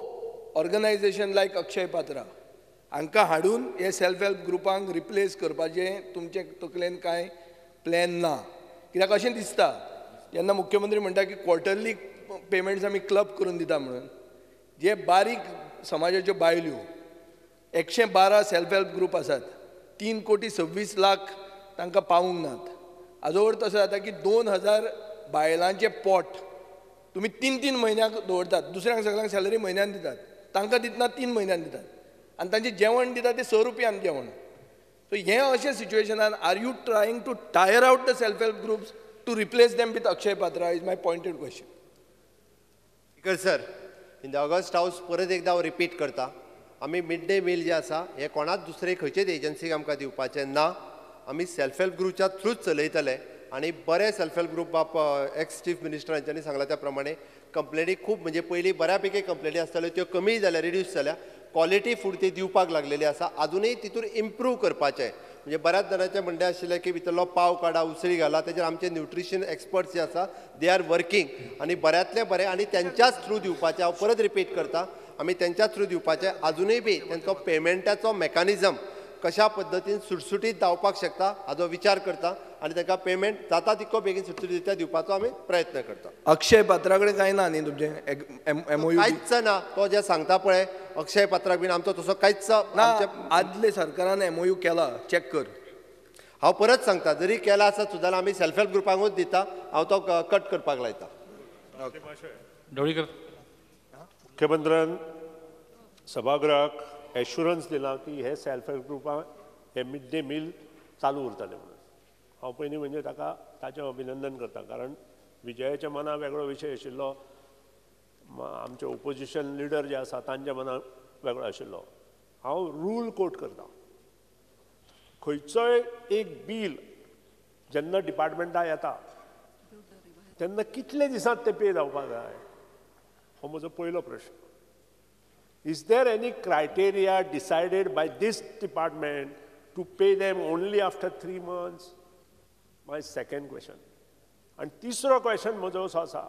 ऑर्गनायजेशन लायक अक्षय पात्रा हांकां हाडून हे सेल्फ हेल्प ग्रुपांक रिप्लेस करपाचें तुमचे तकलेन कांय प्लॅन ना. कित्याक अशें दिसता जेन्ना मुख्यमंत्री म्हणटा की क्वॉर्टरली पेमेंट्स आमी क्लब करून दिता म्हणून, जे बारीक समाजाच्यो बायल्यो 112 सेल्फ हेल्प ग्रूप आसात, 3,26,00,000 तांकां पावूंक नात. हाजो अर्थ असो जाता की 2000 बायलांचे पोट तुमी 3-3 म्हयन्याक दवरतात, दुसऱ्यांक सगळ्यांक सॅलरी म्हयन्यान दितात, तांकां दितना 3 म्हयन्यान दितात, आनी तांचें जेवण दितात तें 6 रुपयान जेवण. सो हें अशें सिच्युएशनान are you trying to tire out the self help groups to replace them with Akshaya Patra is my pointed question. Speaker sir, in the august house परत एकदां हांव रिपीट करता, आमी मिड डे मील जें आसा हें कोणाच दुसरे खंयचेच एजन्सीक आमकां दिवपाचें ना. आमी सेल्फ हेल्प ग्रुपच्या थ्रूच चलयतले आनी बरे सेल्फ हेल्प ग्रुप बाप एक्स चीफ मिनिस्टर हांच्यांनी सांगला त्या प्रमाणे कंप्लेनी खूब म्हणजे पयलीं बऱ्या पैकी कंप्लेनी आसताल्यो त्यो कमी जाल्या, रिड्यूस जाल्या. क्वॉलिटी फूड ती दिवपाक लागलेली आसा. आजुनूय तितूर इम्प्रूव करपाचें म्हणजे बऱ्याच जाणांचें म्हणणें आशिल्लें की भितरलो पाव काडा, उसळी घाला, तेजेर आमचे न्युट्रिशन एक्सपर्ट्स जे आसा they are working आनी बऱ्यांतलें बरें आनी तेंच्याच थ्रू दिवपाचें. हांव परत रिपीट करता, आमी तेंच्याच थ्रू दिवपाचें. आजुनूय बी तेंचो पेमेंटाचो मॅकानिजम कशा पद्दतीन सुटसुटीत जावपाक शकता हाजो विचार करता आनी तांकां पेमेंट जाता तितको बेगीन सुटसुटीत दिवपाचो आमी प्रयत्न करता. अक्षय पात्रा कडेन कांय ना न्ही तुमचें एमओयू? कांयच ना. तो जे सांगता पळय अक्षय पात्राक बीन आमचो तसो कांयच ना. आदले सरकारान एमओयू केला, चॅक कर. हांव परत सांगता, जरी केला आसत सुद्दां आमी सेल्फ हेल्प ग्रुपांकूच दिता. हांव तो कट करपाक लायता. ढवळीकर. मुख्यमंत्र्यान सभागृहाक एश्युरन्स दिला की हे सेल्फ हेल्प ग्रुपां हे मिड डे मील चालू उरतले म्हणून. हांव पयलीं म्हणजे ताका ताचें अभिनंदन करता, कारण विजयाच्या मना वेगळो विशय आशिल्लो, आमचे ओपोजिशन लिडर जे आसा तांच्या मना वेगळो आशिल्लो. हांव रूल कोट करता. खंयचोय एक बील जेन्ना डिपार्टमेंटा येता तेन्ना कितले दिसांत तें पे जावपाक जाय हो म्हजो पयलो प्रश्न. Is there any criteria decided by this department to pay them only after 3 months? My second question. आनी तिसरो क्वेश्चन म्हजो असो आसा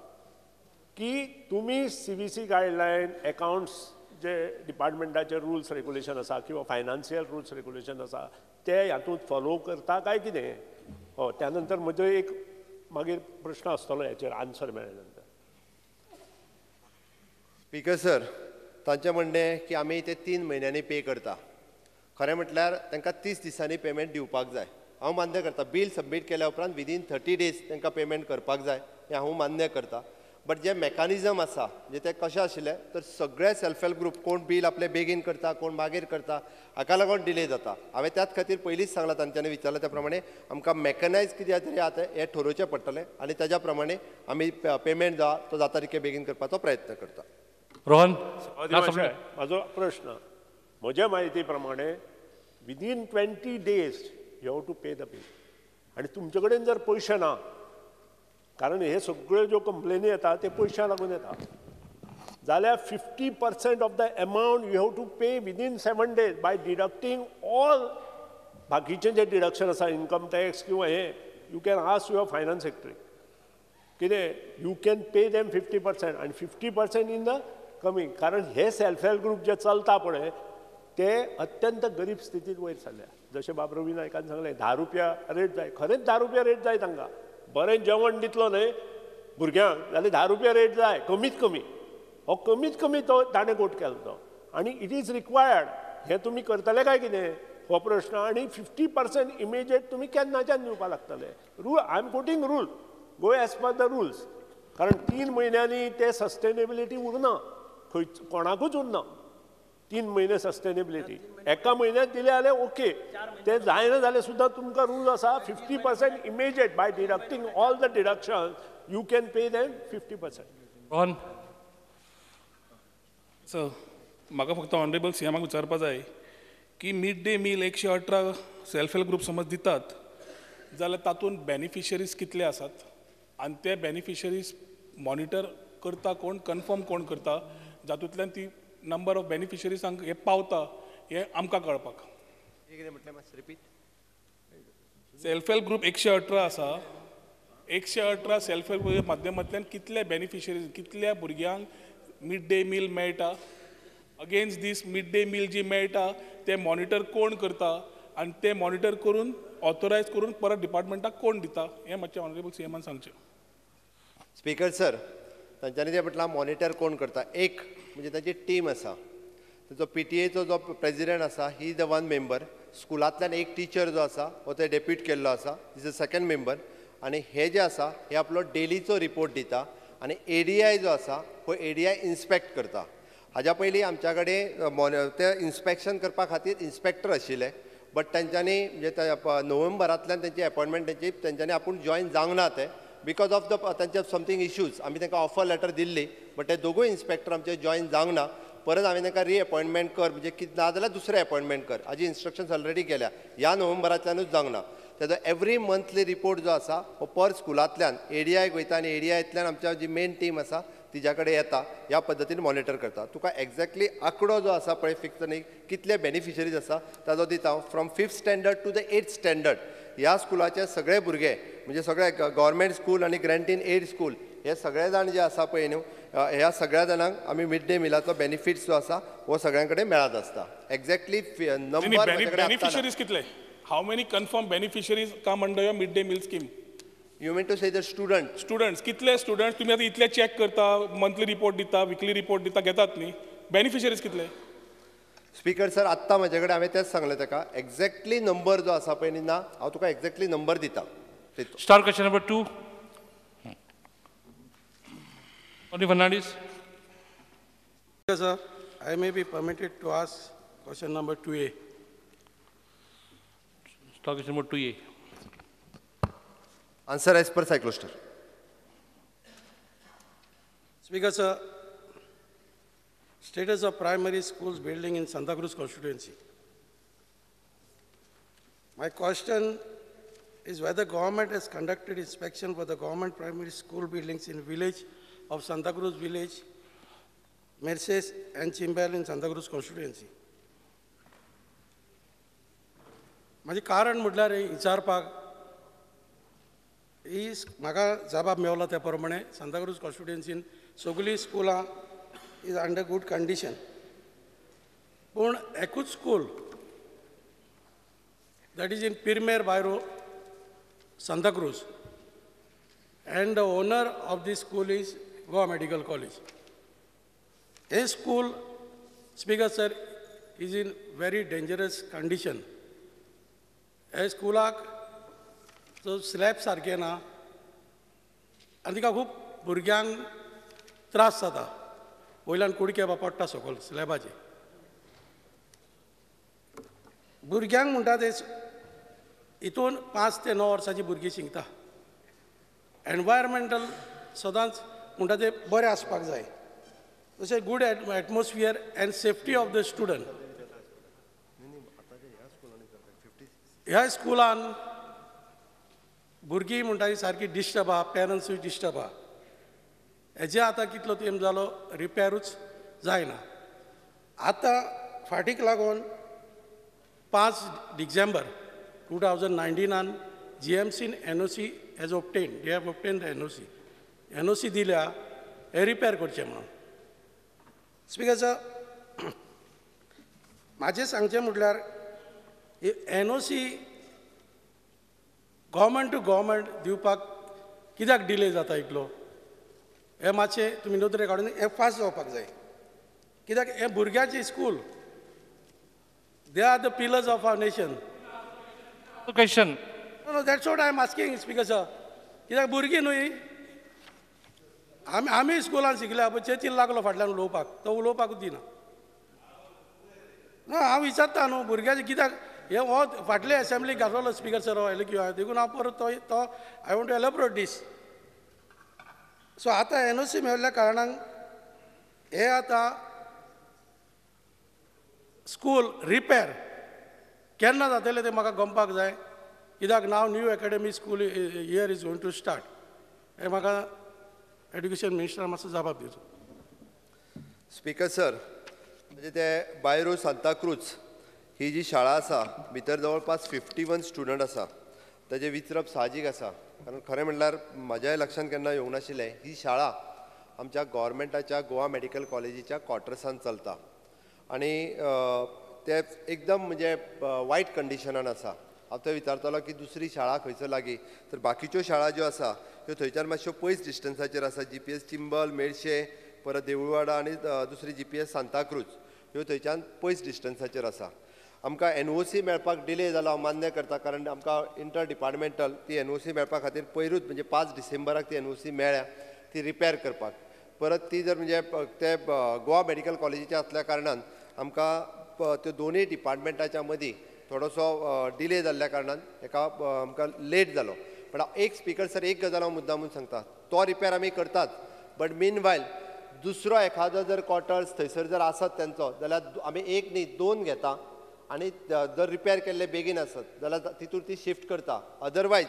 की तुमी CVC guideline, accounts जे डिपार्टमेंटाचे रुल्स रेगुलेशन आसा किंवा फायनान्शियल रुल्स रेगुलेशन आसा ते हातूंत फॉलो करता काय कितें? हय, त्या नंतर म्हजो एक मागीर प्रश्न आसतलो हेचेर आन्सर मेळ्ळे नंतर. स्पीकर सर, तांचें म्हणणें की आमी ते 3 म्हयन्यांनी पे करता. खरें म्हटल्यार तांकां 30 दिसांनी पेमेंट दिवपाक जाय. हांव मान्य करता, बील सबमीट केल्या उपरांत विदीन 30 डेज तांकां पेमेंट करपाक जाय हें हांव मान्य करता. बट जे मॅकानिजम आसा म्हणजे ते कशें आशिल्लें तर सगळे सेल्फ हेल्प ग्रुप कोण बील आपलें बेगीन करता, कोण मागीर करता, हाका लागून डिले जाता. हांवें त्याच खातीर पयलींच सांगलां, तांच्यांनी विचारलें त्या प्रमाणे आमकां मॅकनायज कितें तरी आतां हें ठरोवचें पडटलें आनी ताज्या प्रमाणे आमी पेमेंट जो तो जाता तितके बेगीन करपाचो प्रयत्न करता. रोहन, म्हाजो प्रश्न, म्हज्या म्हायती प्रमाणे within 20 days you have to pay the bill. आनी तुमचे कडेन जर पयशे ना, कारण हे सगळ्यो ज्यो कंप्लेनी येता ते पयशां लागून येता, जाल्यार 50% of the amount you have to pay within 7 days by deducting all बाकीचे जे डिडक्शन आसा, इन्कम टॅक्स किंवा हे. You can ask your finance secretary कितें you can pay them 50% आनी 50% इन the coming. कारण हे सेल्फ हेल्प ग्रुप जे चलता पळय ते अत्यंत गरीब स्थितीत वयर सरल्या. जशें बाब रवी नायकान सांगलें, 10 रुपया रेट जाय. खरेंच 10 रुपया रेट जाय तांकां. बरें जेवण दितलो न्हय भुरग्यांक जाल्यार 10 रुपया रेट जाय कमीत कमी. हो कमीत कमी तो ताणें कोट केलो तो. आनी it is required. हें तुमी करतले काय कितें हो प्रश्न. आनी 50% इमिजिएट तुमी केन्नाच्यान दिवपाक लागतले. Rule, I am quoting rule, go as per the rules. कारण 3 म्हयन्यांनी ते सस्टेनेबिलिटी उरना, खंय कोणाकूच उरना. 3 म्हयने सस्टेनेबिलिटी एका म्हयन्यात दिले जाल्यार ओके, ते जायना जाल्यार सुद्दां तुमकां रूल आसा 50% immediate by deducting all the deduction you can pay them 50%. Rohan sir, म्हाका फक्त ऑनरेबल सीएमाक विचारपा जाय की mid day meal 118 self help group समज दितात जाल्यार तातूंत बेनिफिशरीज कितले आसात आनी ते बेनिफिशरीज मॉनिटर करता कोण, कन्फर्म कोण करता, जातूंतल्यान ती नंबर ऑफ बेनिफिशरीजांक हे पावता हें आमकां कळपाक. सेल्फ हेल्प ग्रुप 118 आसा, 118 सेल्फ हेल्प ग्रुप माध्यमांतल्यान कितले बेनिफिशरीज, कितल्या भुरग्यांक मिड डे मील मेळटा, against this mid day meal जी मेळटा ते मॉनिटर कोण करता आनी ते मॉनिटर करून ऑथोरायज करून परत डिपार्टमेंटाक कोण दिता हें मातशें ऑनरेबल सीएमान सांगचें. स्पीकर सर, तांच्यांनी जें म्हटलां मॉनिटर कोण करता, एक म्हणजे तांची टीम आसा, ताचो PTA जो प्रेजिडेंट आसा he is the one member, स्कुलांतल्यान एक टिचर जो आसा हो ते डेप्यूट केल्लो आसा, is the second member. आनी हे जे आसा हे आपलो डेलीचो रिपोर्ट दिता आनी ADI जो आसा हो ADI inspect करता. हाज्या पयलीं आमच्या कडेन ते इन्स्पेक्शन करपा खातीर इन्स्पेक्टर आशिल्ले, बट तांच्यांनी म्हणजे नोव्हेंबरांतल्यान तेंची एपॉयंटमेंट तेंची तेंच्यांनी आपूण जॉयन जावंक ना ते because of the तांचे समथींग इश्यूज. आमी तांकां ऑफर लेटर दिल्ली बट ते दोगूय इन्स्पेक्टर आमचे जॉयन जावंक ना. परत हांवें तांकां रिएपॉयंटमेंट कर, म्हणजे कितें ना जाल्यार दुसरें एपॉयंटमेंट कर हाजी इन्स्ट्रक्शन्स ऑलरेडी केल्या, ह्या नोव्हेंबरांतल्यानूच जावंक ना. तेजो एवरी मंथली रिपोर्ट जो आसा हो पर स्कुलांतल्यान एडीआयक वयता आनी एडीआयतल्यान आमच्या जी मेन टीम आसा तिज्या कडेन येता. ह्या पद्दतीन मॉनिटर करता. तुका एक्झॅक्टली आंकडो जो आसा पळय फिक्स न्ही कितले बेनिफिशरीज आसा ताजो दिता हांव. From 5th standard to the 8th standard ह्या स्कुलाचे सगळे भुरगे म्हणजे सगळे गव्हर्मेंट स्कूल आनी ग्रँट इन एड स्कूल हे सगळे जाण जे आसा पळय न्हू ह्या सगळ्या जाणांक आमी मिड डे मिलाचो बेनिफिट्स जो आसा हो सगळ्यां कडेन मेळत आसता. एक्झॅक्टली नंबर बेनिफिशरीज कितले? How many confirm beneficiaries come under your mid day meal scheme? You mean to say the student? Students कितले स्टुडंट तुमी आतां इतले चॅक करता, मंथली रिपोर्ट दिता, विकली रिपोर्ट दिता, घेतात न्ही, बेनिफिशरीज कितले? स्पीकर सर आत्तां म्हजे कडेन हांवें तेंच सांगलें ताका एक्झॅक्टली नंबर जो आसा पळय न्ही ना हांव तुका एक्झॅक्टली नंबर दिता. Star question number 2. Tony Fernandes. Sir, I may be permitted to ask question number 2A. Star question number 2A. Answer as per cyclostyle. Speaker sir, status of primary schools building in Santa Cruz constituency. My question is whether government has conducted inspection for the government primary school buildings in village of Santa Cruz village, Merces and Chimbel in Santa Cruz constituency. माझे कारण म्हटल्यार विचारपाक ही म्हाका जबाब मेवला त्या प्रमाणे सांताक्रूज कॉन्स्टिट्युएन्सीन सगळीं स्कुलां is under good condition, पूण एकूच school that is in Pirmer Bairo Santacruz and the owner of this school is Goa Medical College. Hey school, speaker sir, is in very dangerous condition. हे स्कुलाक जो स्लॅब सारकें ना आनी तिका खूब भुरग्यांक त्रास जाता, वयल्यान कुडके पडटा सकयल स्लॅबाचे. भुरग्यांक म्हणटा ते हितून 5 ते 9 वर्सांची भुरगीं शिकता. एनवायरमेंटल सदांच म्हणटा ते बरें आसपाक जाय, तशें good atmosphere and safety of the student. ह्या स्कुलान भुरगीं म्हणटा ती सारकी डिस्टर्ब आहा, पेरंट्सूय डिस्टर्ब आहा. हेजे आतां कितलो तेंप जालो रिपेरूच जायना. आतां फाटीक लागून 5 डिसेंबर 2019 GMCन NOC has obtained, they have obtained the NOC. NOC दिल्या हे रिपेर करचें म्हणून. स्पीकर सर, म्हाजें सांगचें म्हटल्यार NOC government to government दिवपाक कित्याक डिले जाता इतलो, हें मातशें तुमी नदरे काडून हें फास्ट जावपाक जाय. कित्याक हें भुरग्यांचें school, they are the pillars of our nation. Question. No, that's what I am asking, Speaker sir. कित्याक भुरगीं न्हय, आमी आमी स्कुलान शिकल्या पळय, चेचील लागलो फाटल्यान उलोवपाक, तो उलोवपाकूच दिना. ना हांव विचारता न्हू भुरग्याचें कित्याक हे हो फाटले एसेंब्लीक घातलो स्पीकर सर हो एल क्यू, देखून हांव परत तो तो I want to elaborate this. So आतां NOC मेळिल्ल्या कारणान हे आतां स्कूल रिपेर केन्ना जातलें तें म्हाका गमपाक जाय. कित्याक now new academy school year is going to start. हें म्हाका एड्युकेशन मिनिस्टरान मातसो जबाब दिवचो. स्पीकर सर, म्हणजे ते बायरो सांताक्रूज ही जी शाळा आसा भितर जवळपास 51 स्टुडंट आसा. ताजें विचरप साहजीक आसा, कारण खरें म्हणल्यार म्हज्याय लक्षांत केन्ना येवंक नाशिल्लें ही शाळा आमच्या गव्हर्मेंटाच्या गोवा मेडिकल कॉलेजीच्या क्वॉर्टर्सान चलता आनी ते एकदम म्हणजे वायट कंडिशनान आसा. हांव थंय विचारतालो की दुसरी शाळा खंयसर लागीं, तर बाकीच्यो शाळा ज्यो आसा त्यो थंयच्यान मातश्यो पयस डिस्टन्साचेर आसा. GPS Chimbel, Merces, परत देवळवाडा आनी दुसरी GPS Santacruz ह्यो थंयच्यान पयस डिस्टन्साचेर आसा. आमकां NOC मेळपाक डिले जालो हांव मान्य करता, कारण आमकां इंटर डिपार्टमेंटल ती NOC मेळपा खातीर पयरूच म्हणजे 5 डिसेंबराक ती NOC मेळ्ळ्या ती रिपेर करपाक. परत ती जर म्हणजे ते गोवा मेडिकल कॉलेजीचे आसल्या कारणान आमकां त्यो दोनूय डिपार्टमेंटाच्या मदीं थोडोसो डिले जाल्ल्या कारणान हेका आमकां लेट जालो. पण एक स्पीकर सर एक गजाल हांव मुद्दामून सांगता, तो रिपेर आमी करतात, बट मीन वायल दुसरो एखादो जर क्वॉर्टर्स थंयसर जर आसत तेंचो जाल्यार आमी एक न्ही 2 घेता आनी जर रिपेर केल्ले बेगीन आसत जाल्यार तितूर ती शिफ्ट करता. अदरवायज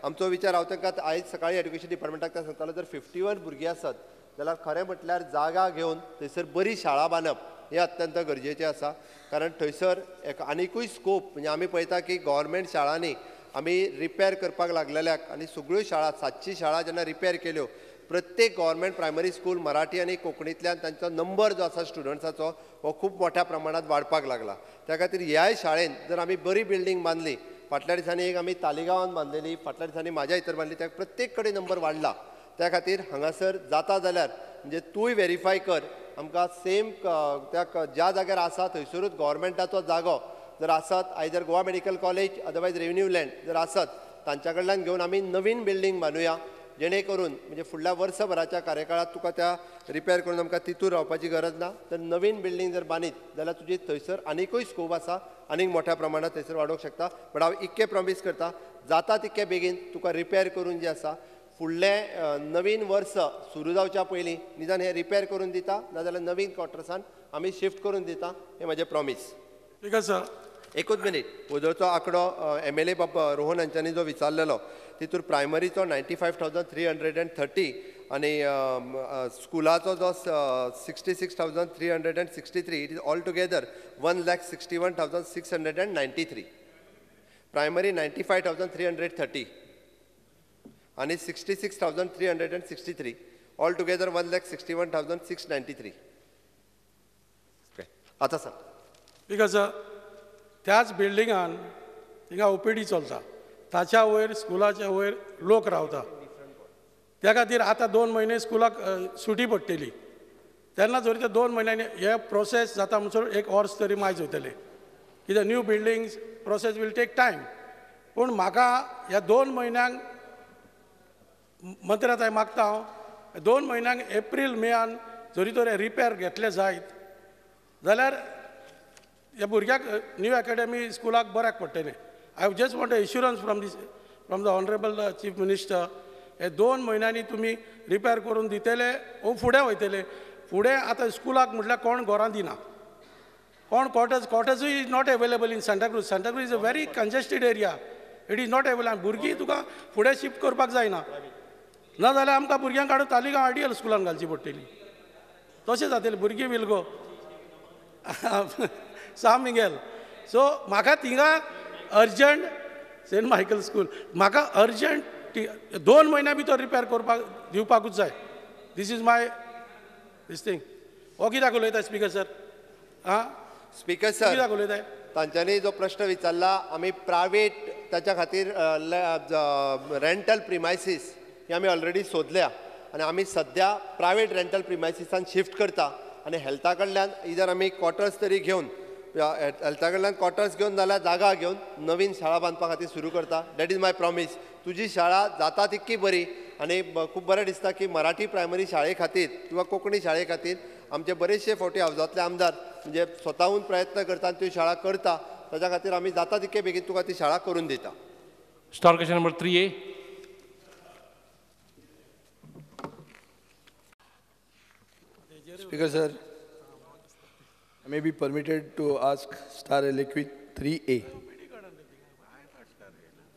आमचो विचार हांव तांकां आयज सकाळी एड्युकेशन डिपार्टमेंटाक ते सांगतालो, जर 51 भुरगीं आसत जाल्यार खरें म्हटल्यार जागा घेवन थंयसर बरी शाळा बांदप हें अत्यंत गरजेचें आसा. कारण थंयसर एक आनिकूय स्कोप म्हणजे आमी पळयता की गव्हर्मेंट शाळांनी आमी रिपेर करपाक लागलेल्याक आनी सगळ्यो शाळा 700 शाळा जेन्ना रिपेर केल्यो, प्रत्येक गव्हर्मेंट प्रायमरी स्कूल मराठी आनी कोंकणींतल्यान तांचो नंबर जो आसा स्टुडंट्साचो हो खूब मोठ्या प्रमाणांत वाडपाक लागला. त्या खातीर ह्याय शाळेन जर आमी बरी बिल्डींग बांदली, फाटल्या दिसांनी एक आमी तालिगांवान बांदलेली, फाटल्या दिसांनी म्हाज्या भितर बांदली, त्या प्रत्येक कडेन नंबर वाडला. त्या खातीर हांगासर जाता जाल्यार म्हणजे तूंय वेरीफाय कर, आमकां सेम त्या ज्या जाग्यार आसा थंयसरूच गव्हर्मेंटाचो जागो जर आसत, either Goa medical college otherwise revenue land जर आसत तांच्या कडल्यान घेवन आमी नवीन बिल्डींग बांदुया, जेणे करून म्हणजे फुडल्या वर्सभराच्या कार्यकाळात तुका त्या रिपेर करून आमकां तितूर रावपाची गरज ना. तर नवीन बिल्डींग जर बांदीत जाल्यार तुजी थंयसर आनिकूय स्कोप आसा, आनीक मोठ्या प्रमाणात थंयसर वाडोवंक शकता. बट हांव इतकें प्रॉमीस करता, जाता तितके बेगीन तुका रिपेर करून जें आसा फुडलें नवीन वर्स सुरू जावच्या पयलीं निदान हें रिपेर करून दिता, नाजाल्यार नवीन क्वॉर्टर्सान आमी शिफ्ट करून दिता, हें म्हजें प्रॉमीस. ठीक आसा. एकूच मिनीट, वजरचो आंकडो MLA बाब रोहन हांच्यांनी जो विचारलेलो तितूर प्रायमरीचो 95,330 आनी स्कुलाचो जो 66,363, it is all together 1,61,693. Primary 95,330 आनी 66,363, all together 1,61,693. आतां सांग. Because त्याच बिल्डिंगान थिंगा OPD चलता, ताच्या वयर स्कुलाच्या वयर लोक रावता. त्या खातीर आतां 2 म्हयने स्कुलाक सुटी पडटली, तेन्ना जरी ते 2 म्हयन्यांनी हे प्रोसेस जाता म्हणसर एक वर्स तरी मायज वयतलें, कित्याक new buildings process will take time. पूण म्हाका ह्या 2 म्हयन्यांक मंत्र्याक हांव मागता, हांव 2 म्हयन्यांक एप्रील मेयान जरी तर रिपेर घेतले जायत जाल्यार ह्या भुरग्याक न्यू एकाडेमी स्कुलाक बऱ्याक पडटलें. I just want assurance from this from the honourable chief minister, हे 2 म्हयन्यांनी तुमी रिपेर करून दितले ओ फुडें वयतले. फुडें आतां स्कुलाक म्हटल्यार कोण घरां दिना, कोण quarters, कॉटर्सूय is not available in Santacruz. Santacruz is a very congested area, it is not available. भुरगीं तुका फुडें शिफ्ट करपाक जायना, ना जाल्यार आमकां भुरग्यांक काडून तालिगांव आयडियल स्कुलान घालची पडटली. तशें जातलें, भुरगीं will go San Miguel. So म्हाका थिंगा अर्जंट सेंट मायकल स्कूल म्हाका अर्जंट 2 म्हयन्या भितर रिपेर करपाक दिवपाकूच जाय. This is my this thing. हो कित्याक उलयता स्पीकर सर? आं स्पीकर सर कित्याक उलयता? तांच्यांनी जो प्रश्न विचारला, आमी प्रायवेट ताच्या खातीर रेंटल प्रिमायसीस ही आमी ऑलरेडी सोदल्या आनी आमी सद्या प्रायवेट रेंटल प्रिमायसिसान शिफ्ट करता आनी हेल्था कडल्यान इधर आमी क्वॉर्टर्स तरी घेवन, हेल्था कडल्यान क्वॉर्टर्स घेवन जाल्यार जागा घेवन नवीन शाळा बांदपा खातीर सुरू करता. That is my promise. तुजी शाळा जाता तितकी बरी आनी खूब बरें दिसता की मराठी प्रायमरी शाळे खातीर किंवा कोंकणी शाळे खातीर आमचे बरेचशे फावटी हावजांतले आमदार म्हणजे स्वताहून प्रयत्न करता आनी त्यो शाळा करता, ताच्या खातीर आमी जाता तितके बेगीन तुका ती शाळा करून दिता. Star question number 3A. Speaker sir, I may be permitted to ask star LAQ 3A.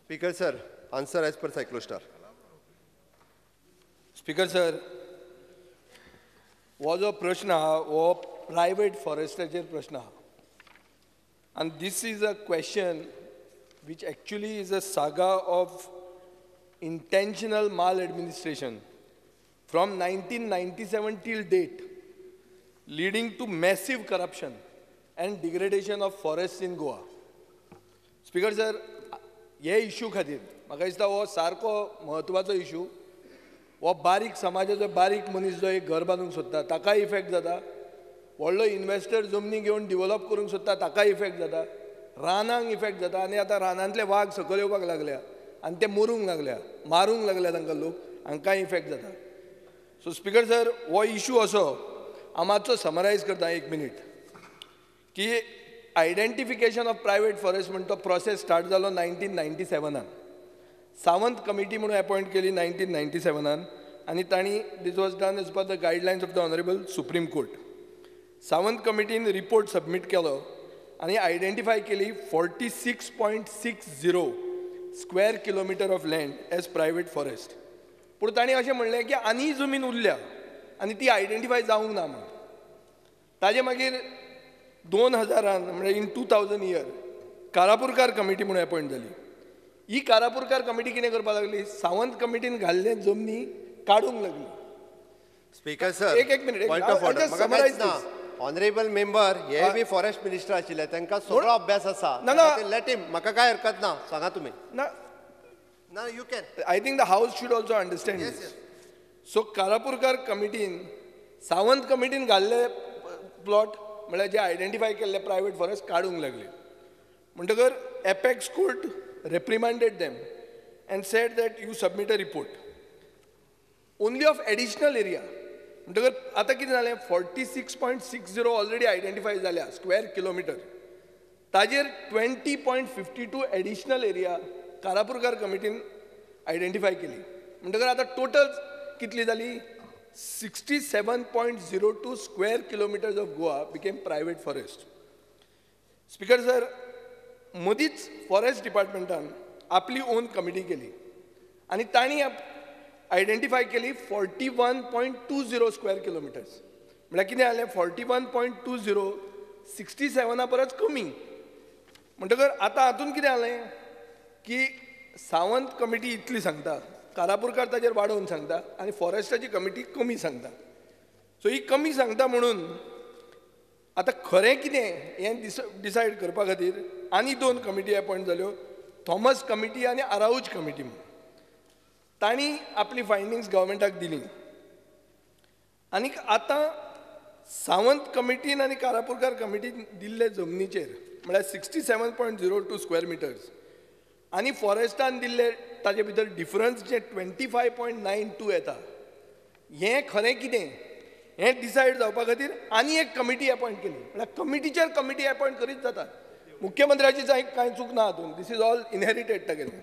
Speaker sir, answer as per cyclostyle. Speaker sir, हो जो प्रश्न आहा हो प्रायवेट फॉरेस्टाचेर प्रश्न आहा आनी this is a question which actually is a saga of intentional maladministration from 1997 till date, leading to massive corruption and degradation of forests in Goa. Speaker sir, हे issue खातीर म्हाका दिसता हो सारको म्हत्वाचो इश्यू. हो बारीक समाजाचो बारीक मनीस जो एक घर बांदूंक सोदता ताकाय इफेक्ट जाता, व्हडलो इन्वेस्टर जमनी घेवन डिवलप करूंक सोदता ताकाय इफेक्ट जाता, रानांक इफेक्ट जाता आनी आतां रानांतले वाग सकयल येवपाक लागल्या आनी ते मरूंक लागल्या, मारूंक लागल्या तांकां लोक, हांकांय इफेक्ट जाता. सो स्पीकर सर, हो इश्यू असो हांव मातसो समरायज करता एक मिनीट की आयडेंटिफिकेशन ऑफ प्रायवेट फॉरेस्ट म्हण तो प्रोसेस स्टार्ट जालो 1997. सावंत कमिटी म्हणून अपॉयंट केली 1997 आनी तांणी this was done as per the guidelines of the honourable supreme court. Sawant कमिटीन report submit केलो आनी आयडेंटिफाय केली 46.60 square kilometre of land as private forest. पूण तांणी अशें म्हणलें की आनी जमीन उरल्या आनी ती आयडेंटिफाय जावंक ना म्हूण. ताजे मागीर 2000 म्हणजे इन 2000 इयर कारापूरकार कमिटी म्हणून अपॉयंट जाली. ही कारापूरकार कमिटी कितें करपाक लागली, सावंत कमिटीन घाल्ले जमनी काडूंक लागली. स्पीकर सर, एक minute, point of order. Honourable member हे बी फॉरेस्ट मिनिस्टर आशिल्ले, तांकां सगळो अभ्यास आसा. Let him, म्हाका कांय हरकत ना, सांगा तुमी. ना ना, you can. I think the house should also understand. So Karapurkar कमिटीन Sawant कमिटीन घाल्ले प्लॉट म्हळ्यार जे आयडेंटिफाय केल्ले प्रायवेट फॉरेस्ट काडूंक लागले. म्हणटकर apex court reprimanded them and said that you submit a report only of additional area. म्हणटकर आतां कितें जालें, 46.60 ऑलरेडी आयडेंटिफाय जाल्या स्क्वेअर किलोमिटर, ताजेर 20.52 एडिशनल एरिया कारापूरकार कमिटीन आयडेंटिफाय केली. म्हणटकर आतां टोटल कितली जाली, 67.02 square kilometres of Goa became private forest. Speaker sir, मदींच फॉरेस्ट डिपार्टमेंटान आपली ओन कमिटी केली आनी तांणी आयडेंटिफाय केली 41.20 स्क्वेअर किलोमिटर्स. म्हळ्यार कितें जालें, 41.20 67 परस कमी. म्हणटकर आतां हातूंत कितें जालें की सावंत कमिटी इतली सांगता, कारापूरकार ताजेर वाडोवन सांगता आनी फॉरेस्टाची कमिटी कमी सांगता. सो ही कमी सांगता म्हणून आतां खरें कितें हें डिसायड करपा खातीर आनी 2 कमिटी अपॉयंट जाल्यो, थॉमस कमिटी आनी आराऊज कमिटी म्हणून. तांणी आपली फायंडिंग्स गव्हर्मेंटाक दिली आनी आतां सावंत कमिटीन आनी कारापूरकार कमिटीन दिल्ले जमनीचेर म्हळ्यार 67.02 स्क्वेअर मिटर्स आनी फॉरेस्टान दिल्ले ताजे भितर डिफरन्स जे 25.92 येता, हें खरें कितें हें डिसायड जावपा खातीर आनी एक कमिटी अपॉयंट केली. म्हळ्यार कमिटीचेर कमिटी अपॉयंट करीत जातात. मुख्यमंत्र्याची कांय चूक ना हातूंत, this is all inherited तागेलें.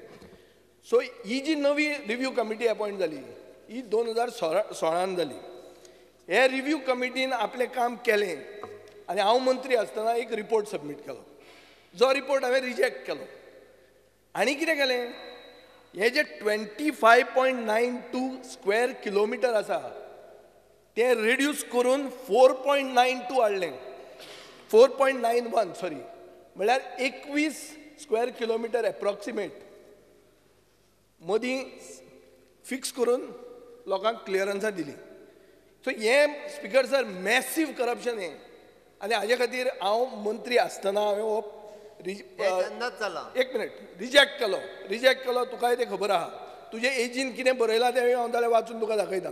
सो ही जी नवी रिव्यू कमिटी अपॉयंट जाली ही 2016 जाली. हे रिव्यू कमिटीन आपलें काम केलें आनी हांव मंत्री आसतना एक रिपोर्ट सबमीट केलो, जो रिपोर्ट हांवें रिजेक्ट केलो. आनी कितें केलें, हे जे 25.92 स्क्वेअर किलोमिटर आसा तें रिड्यूस करून 4.92 हाडलें, 4.91 सॉरी, म्हळ्यार 21 स्क्वेअर किलोमिटर एप्रॉक्सिमेट मदीं फिक्स करून लोकांक क्लियरन्सां दिली. सो हें स्पीकर सर मॅसीव करप्शन हें आनी हाजे खातीर हांव मंत्री आसतना हांवें हो एक मिनट रिजेक्ट केलो. रिजेक्ट केलो, तुकाय तें खबर आहा, तुजे एजीन कितें बरयलां तें हांव जाल्यार वाचून तुका दाखयता.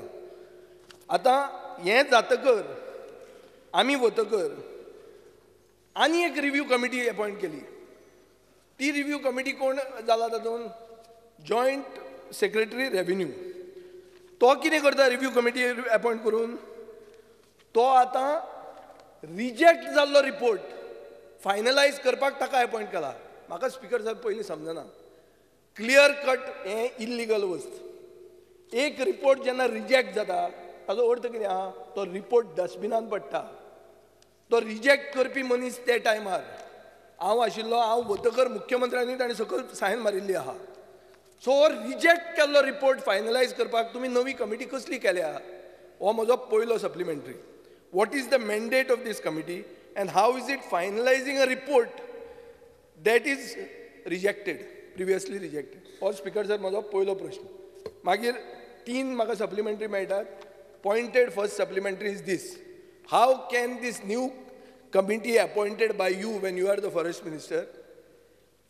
आतां हें जातकर आमी वतकर आनी एक रिव्यू कमिटी अपॉयंट केली. ती रिव्यू कमिटी कोण जाला तातूंत, जॉयंट सेक्रेटरी रेवेन्यू. तो कितें करता रिव्यू कमिटी अपॉयंट करून, तो आतां रिजेक्ट जाल्लो रिपोर्ट फायनलायज करपाक ताका अपॉयंट केला. म्हाका स्पीकर साहेब पयलीं समजना, क्लियर कट हें इल्लिगल वस्त. एक रिपोर्ट जेन्ना रिजेक्ट जाता ताजो अर्थ कितें आहा, तो रिपोर्ट डस्टबिनान पडटा. तो रिजेक्ट करपी मनीस ते टायमार हांव आशिल्लो, हांव वतकर मुख्यमंत्र्यांनी ताणें सकयल सायन मारिल्ली आहा. सो रिजेक्ट केल्लो रिपोर्ट फायनलायज करपाक तुमी नवी कमिटी कसली केल्या, हो म्हजो पयलो supplementary. What is the mandate of this committee and how is it finalising a report that is rejected, previously rejected? हो स्पीकर सर म्हजो पयलो प्रश्न. मागीर 3 म्हाका सप्लिमेंटरी मेळटात. Pointed first supplementary is this, how can this new committee appointed by you when you are the forest minister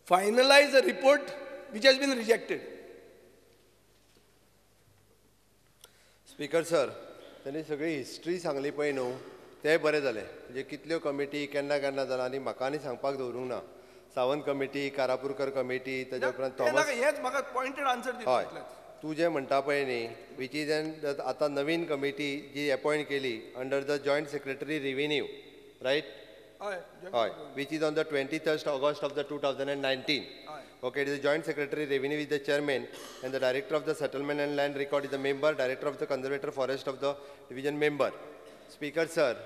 finalise a report which has been rejected? Speaker sir, त्यांनी सगळी history सांगली पळय न्हू, तें बरें जालें. म्हणजे कितल्यो कमिटी केन्ना केन्ना जाला आनी म्हाका आनी सांगपाक दवरूंक ना. सावंत कमिटी, कारापूरकर कमिटी, ताच्या उपरांत थॉमस. हेंच म्हाका पॉयंटेड आन्सर दिता. हय, तूं जें म्हणटा पळय न्ही, which is N आतां नवीन कमिटी जी अपॉयंट केली under the joint secretary revenue, right? हय, which is on the 23rd August of the 2019. Okay, it is the Joint Secretary Revenue is the chairman and the Director of the Settlement and Land Record is the member, Director of the Conservator Forest of the Division member. Speaker sir,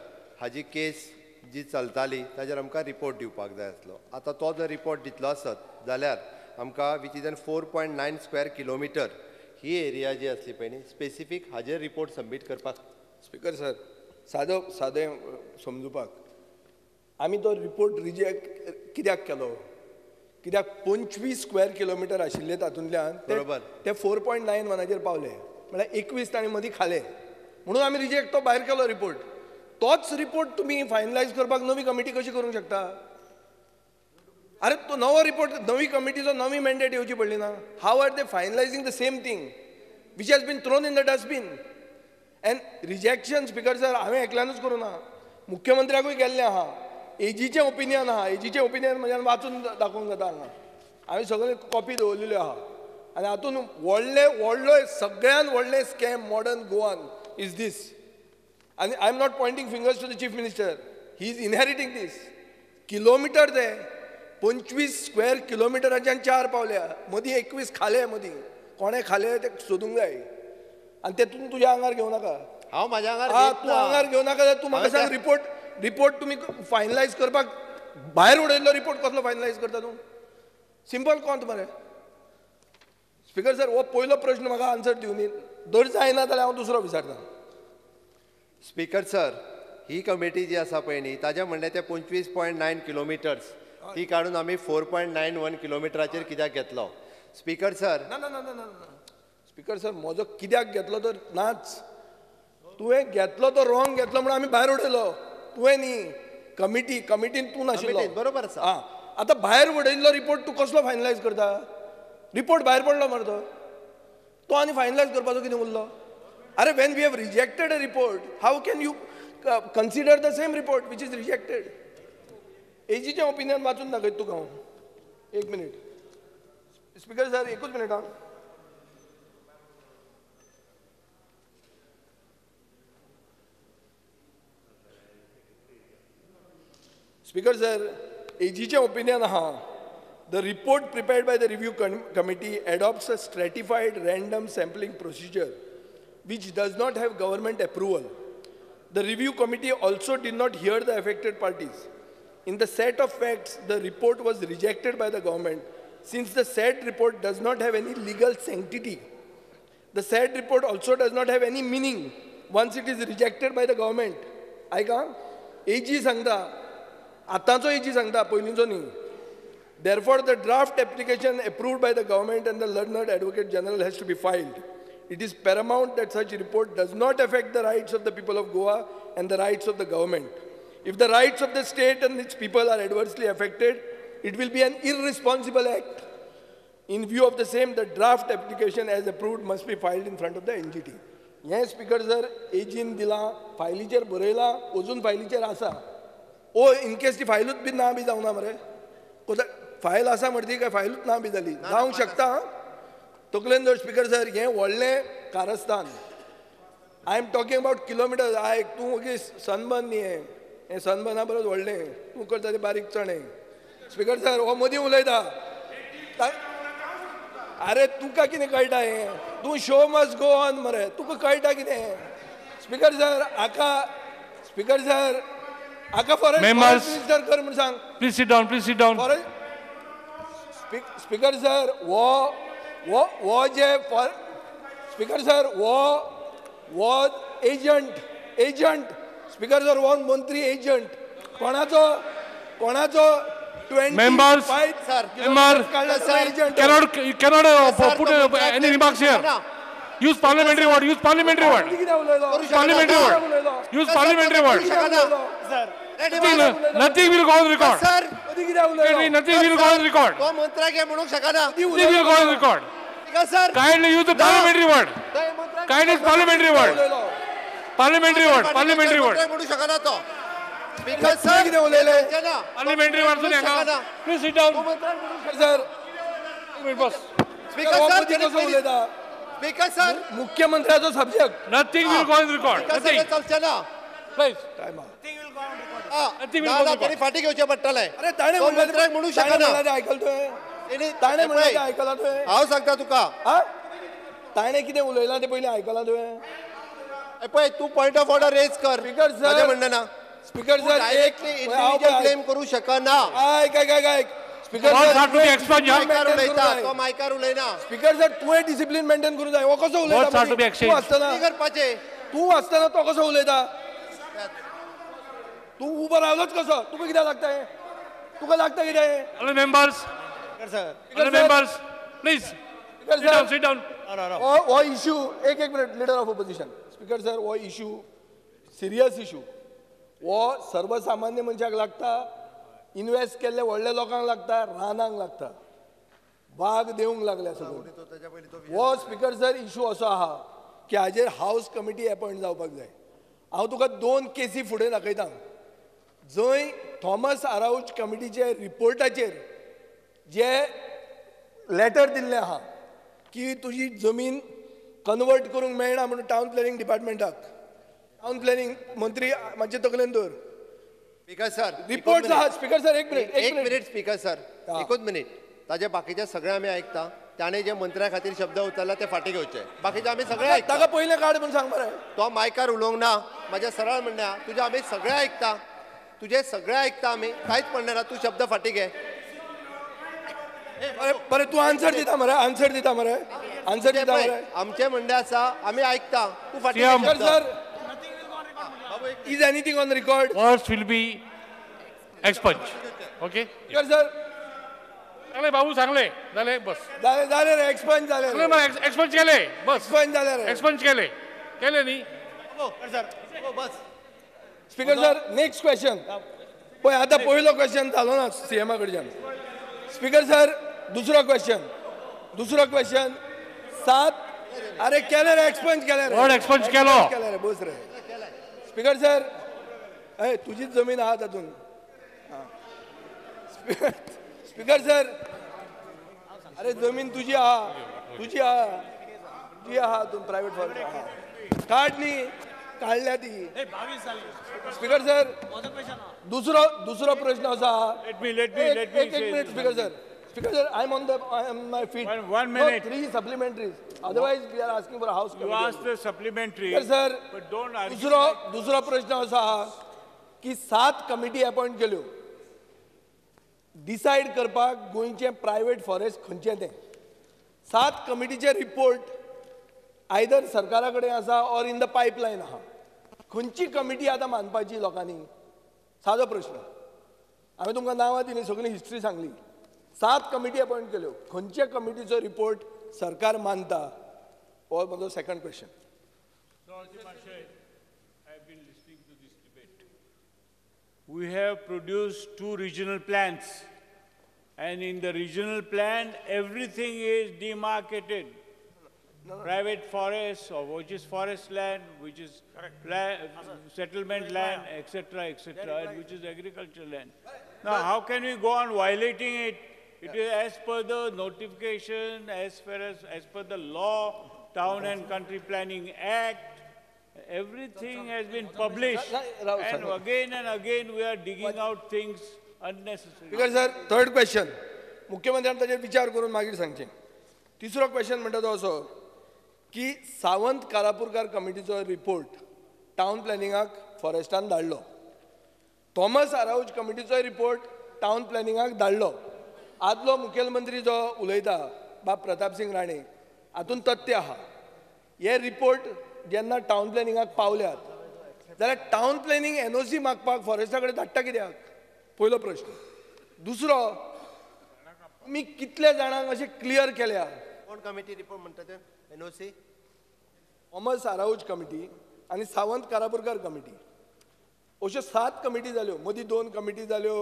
हाजी केस जी चलताली ताजेर आमकां report दिवपाक जाय आसलो. आतां तो जर रिपोर्ट दितलो आसत जाल्यार आमकां which is an 4.9 square kilometre he area जी आसली पळय न्ही स्पेसिफीक हाजेर रिपोर्ट सबमीट करपाक. स्पीकर सर, सादो सादें समजुपाक आमी तो रिपोर्ट रिजेक्ट कित्याक केलो? कित्याक 25 स्क्वेअर किलोमिटर आशिल्ले तातूंतल्यान बरोबर ते 4.91 पावले, म्हळ्यार 21 तांणी मदीं खाले, म्हणून आमी रिजेक्ट तो भायर केलो रिपोर्ट. तोच रिपोर्ट तुमी फायनलायज करपाक नवी कमिटी कशी करूंक शकता? अरे तो नवो रिपोर्ट, नवी कमिटीचो नवी मॅन्डेट येवची पडली ना. How are they finalising the same thing which has been thrown in the dustbin? And rejection speaker sir हांवें एकल्यानूच करूं ना, मुख्यमंत्र्याकूय केल्लें आहा, एजीचें ओपिनियन आहा, एजीचें ओपिनियन म्हज्यान वाचून दाखोवंक जाता हांगा. हांवें सगळे कॉपी दवरलेल्यो आहा आनी हातून व्हडले व्हडलो सगळ्यान व्हडलें scam modern Goan is this. आनी I am not pointing fingers to the chief minister, he is inheriting this. Kilometre ते 25 स्क्वेअर किलोमिटराच्यान 4 पावल्या, मदीं 21 खाले, मदीं कोणें खाले ते सोदूंक जाय. आनी तेतून तुज्या आंगार घेवं नाका. हांव म्हाज्या आंगार, तूं आंगार घेवं नाका. तूं म्हाका सांग, रिपोर्ट रिपोर्ट तुमी फायनलायज करपाक भायर उडयल्लो रिपोर्ट कसलो फायनलायज करता तूं? सिंपल कोंत मरे. स्पीकर सर, हो पयलो प्रश्न म्हाका आन्सर दिवनी, जर जायना जाल्यार हांव दुसरो विचारता. स्पीकर सर, ही कमिटी जी आसा पळय न्ही ताजें म्हणलें ते 25.9 किलोमिटर्स ती काडून आमी 4.91 किलोमिटराचेर कित्याक घेतलो? स्पीकर सर, ना ना ना ना स्पीकर सर, म्हजो कित्याक घेतलो तर नाच, तुवें घेतलो तो रॉंग घेतलो म्हणून आमी भायर उडयलो. तुवें न्ही, कमिटी, कमिटीन तूं नाशिल्लो. बरोबर आसा. आं, आतां भायर उडयल्लो रिपोर्ट तूं कसलो फायनलायज करता? रिपोर्ट भायर पडलो मरे तो आनी फायनलायज करपाचो कितें उरलो? अरे when we have rejected a report, how can you consider the same report which is rejected? एजीचें opinion वाचून दाखयता तुका हांव. एक मिनीट स्पीकर सर, एकूच मिनीट. हां, स्पीकर सर, एजीचें ओपिनियन आहा, the report prepared by the review committee adopts a stratified random sampling procedure which does not have government approval. The review committee also did not hear the affected parties. In the set of facts, the report was rejected by the government since the said report does not have any legal sanctity. The said report also does not have any meaning once it is rejected by the government. आयका, AG सांगता, आतांचो AG सांगता, पयलींचो न्ही. Therefore, the draft application approved by the government and the learned advocate general has to be filed. It is paramount that such report does not affect the rights of the people of Goa and the rights of the government. If the rights of the state and its people are adversely affected, it will be an irresponsible act. In view of the same, the draft application as approved must be filed in front of the NGT. हें speaker sir एजीन दिलां, फायलीचेर बरयलां, अजून फायलीचेर आसा. ओ in case ती फायलूच बी ना बी जावना मरे, file आसा म्हणटी काय फायलूच ना बी जाली जावंक शकता. तकलेन जर स्पीकर सर, हें व्हडलें कारस्थान. I am talking about kilometre. आयक तूं ओगी सनबर्न न्ही, हें सनबर्ना परस व्हडलें, तूं करता तें बारीक चणें. स्पीकर सर, हो मदीं उलयता. अरे तुका कितें कळटा हें? तूं शो मस्ट गो ऑन मरे, तुका कळटा कितें? स्पीकर सर, हाका, स्पीकर सर हाका फॉरेस्ट मिनिस्टर कर म्हूण सांग. Please sit down, please sit down. Speaker sir, हो हो हो जे फॉर स्पीकर सर, हो हो एजंट, एजंट स्पीकर सर, हो मंत्री एजंट कोणाचो, कोणाचो? Members, member, cannot put any remarks here. Use parliamentary word. Use parliamentary word. Parliamentary word. Use parliamentary word. Nothing will go on record. Nothing will go on record. Nothing will go on record. Kindly use the parliamentary word. Kindly use parliamentary word. Parliamentary word. Parliamentary word. Speaker sir, parliamentary word. Please sit down. Sir, Speaker sir, Speaker sir, मुख्यमंत्र्याचो subject. Nothing will go on record. Nothing. Please. Nothing will go on record. Nothing will go on record. फाटी घेवचें पडटलें. अरे ताणें म्हणलें म्हणू शकना. आयकल तुवें? ताणें म्हणलें आयकलां तुवें? हांव सांगता तुका. ताणें कितें उलयलां तें पयलीं आयकलां तुवें? पळय, तूं पॉयंट ऑफ ऑर्डर रेज कर. स्पीकर सर, म्हजें म्हणणें ना. Speaker sir, directly individual blame करू शकना. आयक आयक आयक आयक. स्पीकर मायकार उलयता तो, मायकार उलयना. स्पीकर सर, तुवें डिसिप्लीन मेंटेन करूंक जाय. हो कसो उलयता तूं आसतना? करपाचें तूं आसतना तो कसो उलयता? तूं उबो रावलोच कसो? तुका कित्याक लागता हें? तुका लागता कितें? All members, all members, please sit down, sit down. हो इश्यू, एक एक minute, leader of opposition. Speaker sir, हो इश्यू सिरियस इश्यू. हो सर्वसामान्य मनशाक लागता, इन्वेस्ट केल्ले व्हडल्या लोकांक लागता, रानांक लागता, वाग देवंक लागल्या सगळें. हो स्पीकर सर इश्यू असो आहा की हाजेर हावस कमिटी अपॉयंट जावपाक जाय. हांव तुका 2 केसी फुडें दाखयता जंय थॉमस आराउज कमिटीचे रिपोर्टाचेर जे लेटर दिल्लें आहा की तुजी जमीन कन्वर्ट करूंक मेळना म्हणून टावन प्लॅनिंग डिपार्टमेंटाक. टावन प्लॅनिंग मंत्री मातशें तकलेन दवर. स्पीकर सर, रिपोर्ट आहा. स्पीकर सर, एक मिनिट, एक मिनिट. स्पीकर सर, एकूच मिनिट. ताजे बाकीचे सगळे आमी आयकता. ताणें जे मंत्र्या खातीर शब्द उचलला ते फाटीं घेवचे. बाकीचे आमी सगळे आयकता. ताका पयलें काड म्हूण सांग मरे. तो मायकार उलोवंक ना. म्हाजें सरळ म्हणणें आहा, तुजें आमी सगळे आयकता, तुजें सगळे आयकता आमी, कांयच म्हणणें ना. तूं शब्द फाटीं घे. बरें, तूं आन्सर दिता मरे, आन्सर दिता मरे, आन्सर दिता मरे. आमचें म्हणणें आसा, आमी आयकता, तूं फाटीं घे. Sir, is anything on record? Words will be expunged. Okay? Speaker sir. सांगले बाबू, सांगले, जाले, बस. जाले जाले रे, एक्सपंज जाले. एक्सपंज केले, बस. एक्सपंज जाले रे. एक्सपंज केले, केले न्ही. सर, बस. Speaker sir, next question. पळय आतां पयलो क्वेश्चन जालो ना सीएमा कडच्यान. स्पीकर सर, दुसरो क्वेश्चन, दुसरो क्वेश्चन 7. अरे केले रे, एक्सपंज केले रे. वर्ड एक्सपंज केलो. केले रे, बस रे. स्पीकर सर, ए तुजीच जमीन आहा तातूंत. स्पीकर सर, अरे जमीन तुजी आहा, तुजी आहा, तुजी आहा, तूं प्रायवेट फॉरेस्ट आहा. काड न्ही, काडल्या ती. स्पीकर सर, दुसरो दुसरो प्रश्न असो आहा. Let me let me let me एक minute speaker sir. Speaker sir, I am on the, I am my feet. One minute. 3 supplementaries. Otherwise we are asking for house committee. You ask the supplementary. Sir, but don't argue. दुसरो दुसरो प्रश्न असो आहा की 7 committee appoint केल्यो decide करपाक गोंयचें private forest खंयचें तें. 7 कमिटीचे रिपोर्ट आयदर सरकारा कडेन आसा or in the pipeline आहा. खंयची कमिटी आतां मानपाची लोकांनी? सादो प्रश्न. हांवें तुमकां नांवां दिलीं, सगळी हिस्ट्री सांगली. 7 कमिटी अपॉयंट केल्यो, खंयचे कमिटीचो रिपोर्ट सरकार मानता? हो म्हजो second question. We have produced 2 regional plans, and in the regional plan, everything is demarcated. No, no. Private forests, or which is forest land, which is settlement land, etc., etc., and which is agricultural land. Now, how can we go on violating it? It is as per the notification, as far as per the law, Town and Country Planning Act. Everything has been published, and again and again we are digging out things unnecessarily. Because sir, third question, मुख्यमंत्र्यान ताचेर विचार करून मागीर सांगचें. तिसरो question म्हणटा तो असो की सावंत कारापूरकार कमिटीचो रिपोर्ट टावन प्लॅनिंगाक फॉरेस्टान धाडलो, थॉमस आराउज कमिटीचो रिपोर्ट टावन प्लॅनिंगाक धाडलो. आदलो मुखेलमंत्री जो उलयता बाब प्रतापसिंग राणे, हातूंत तथ्य आहा. हे रिपोर्ट जेन्ना टावन प्लॅनिंगाक पावल्यात जाल्यार टावन प्लॅनिंग एनओसी मागपाक फॉरेस्टा कडेन धाडटा कित्याक? पयलो प्रश्न. दुसरो, तुमी कितले जाणांक अशें क्लियर केल्या? कोण कमिटी रिपोर्ट म्हणटा ते? एनओसी, थॉमस आराउज कमिटी आनी सावंत कारापूरकार कमिटी, अश्यो 7 कमिटी जाल्यो. मदीं 2 कमिटी जाल्यो,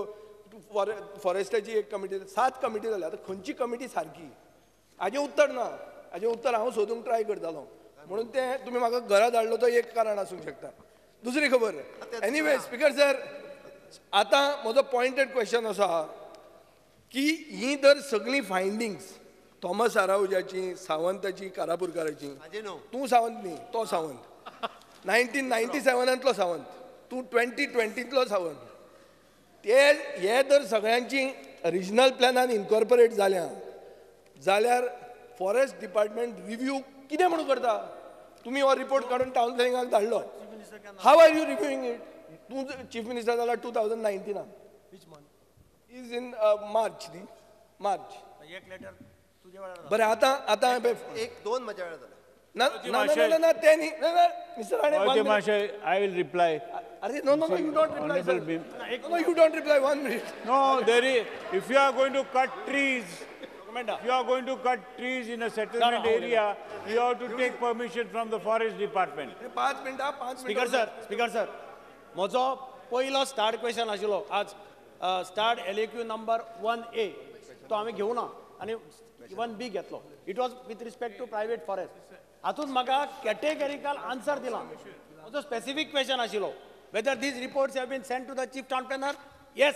फॉरेस्टाची एक कमिटी, 7 कमिटी जाल्यो. आतां खंयची कमिटी सारकी हाजें उत्तर ना. हाजें उत्तर हांव सोदूंक ट्राय करतालो, म्हणून तें तुमी म्हाका घरा धाडलो तो एक कारण आसूंक शकता. दुसरी खबर, एनिवे स्पीकर सर, आतां म्हजो पॉयंटेड क्वेश्चन असो आहा की ही जर सगळीं फायंडिंग्स थॉमस आराउजाची, सावंताची, कारापूरकाराची, तूं सावंत न्ही, तो सावंत 1997तलो सावंत, तूं 2020तलो सावंत, ते हे जर सगळ्यांची रिजनल प्लॅनान इनकॉर्पोरेट जाल्या जाल्यार फॉरेस्ट डिपार्टमेंट रिव्यू कितें म्हणून करता? तुमी हो रिपोर्ट काडून टावन प्लॅनिंगाक धाडलो, how are you reviewing it? तूं चीफ मिनिस्टर जाला 2019. Which month? Is in March न्ही, मार्च. एक लेटर तुजे वेळार. बरें, आतां आतां एक दोन म्हज्या वेळार जालें. ना ना ना ना ते न्ही, mister Rane. I will reply. अरे no no no, you don't reply. No, you don't reply. 1 minute. No, there is, if you are going to cut trees, if you are going to cut trees in a settlement area, you have to take permission from the forest department. 5 मिनटां, 5 मिनटां. Speaker sir, speaker sir, म्हजो पयलो start question आशिल्लो आज, start LAQ number 1A, तो हांवें घेवना आनी 1B घेतलो. It was with respect to private forest. हातूंत म्हाका कॅटेगरिकल आन्सर दिला. म्हजो स्पेसिफीक क्वेश्चन आशिल्लो whether these reports have been sent to the chief town planner. Yes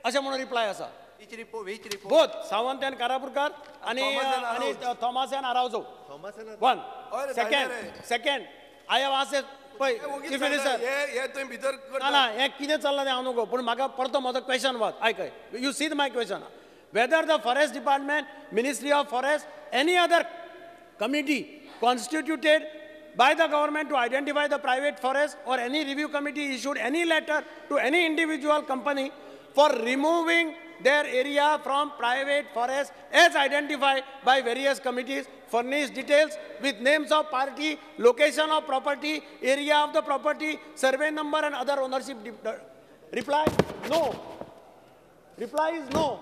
अशें म्हणून रिप्लाय आसा. Which report? Both Sawant and Karapurkar आनी Thomas and Araujo. One. Second I have asked पळय चीफ मिनिस्टर, ना ना हें कितें चल्लां तें हांव नको, पूण म्हाका परतो म्हजो क्वेश्चन वच आयक. You see my question, whether the forest department, ministry of forest, any other committee constituted by the government to identify the private forest or any review committee issued any letter to any individual company for removing their area from private forest as identified by various committees, furnish details with names of party, location of property, area of the property, survey number and other ownership. Reply, no. Reply is no.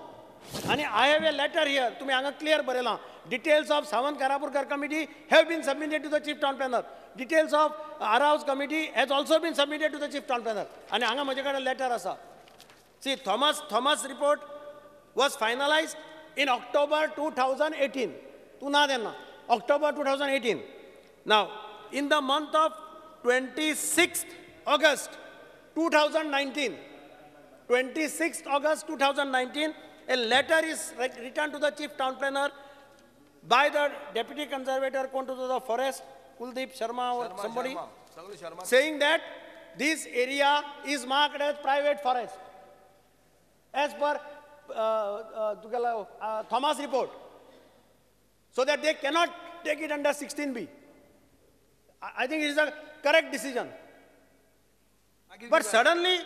And I have a letter here, तुमी हांगा clear बरयलां. Details of Sawant Karapurkar committee have been submitted to the chief town planner. Details of Araujo's committee has also been submitted to the chief town planner. आनी हांगा म्हजे कडेन letter आसा. See, Thomas report was finalized in October 2018. तूं ना तेन्ना, October 2018. Now, in the month of 26th August 2019, 26th August 2019, a letter is written to the chief town planner by the deputy conservator to the forest, Kuldeep Sharma or somebody, Sharma, saying that this area is marked as private forest as per Thomas report, so that they cannot take it under 16B. I think it is a correct decision. But suddenly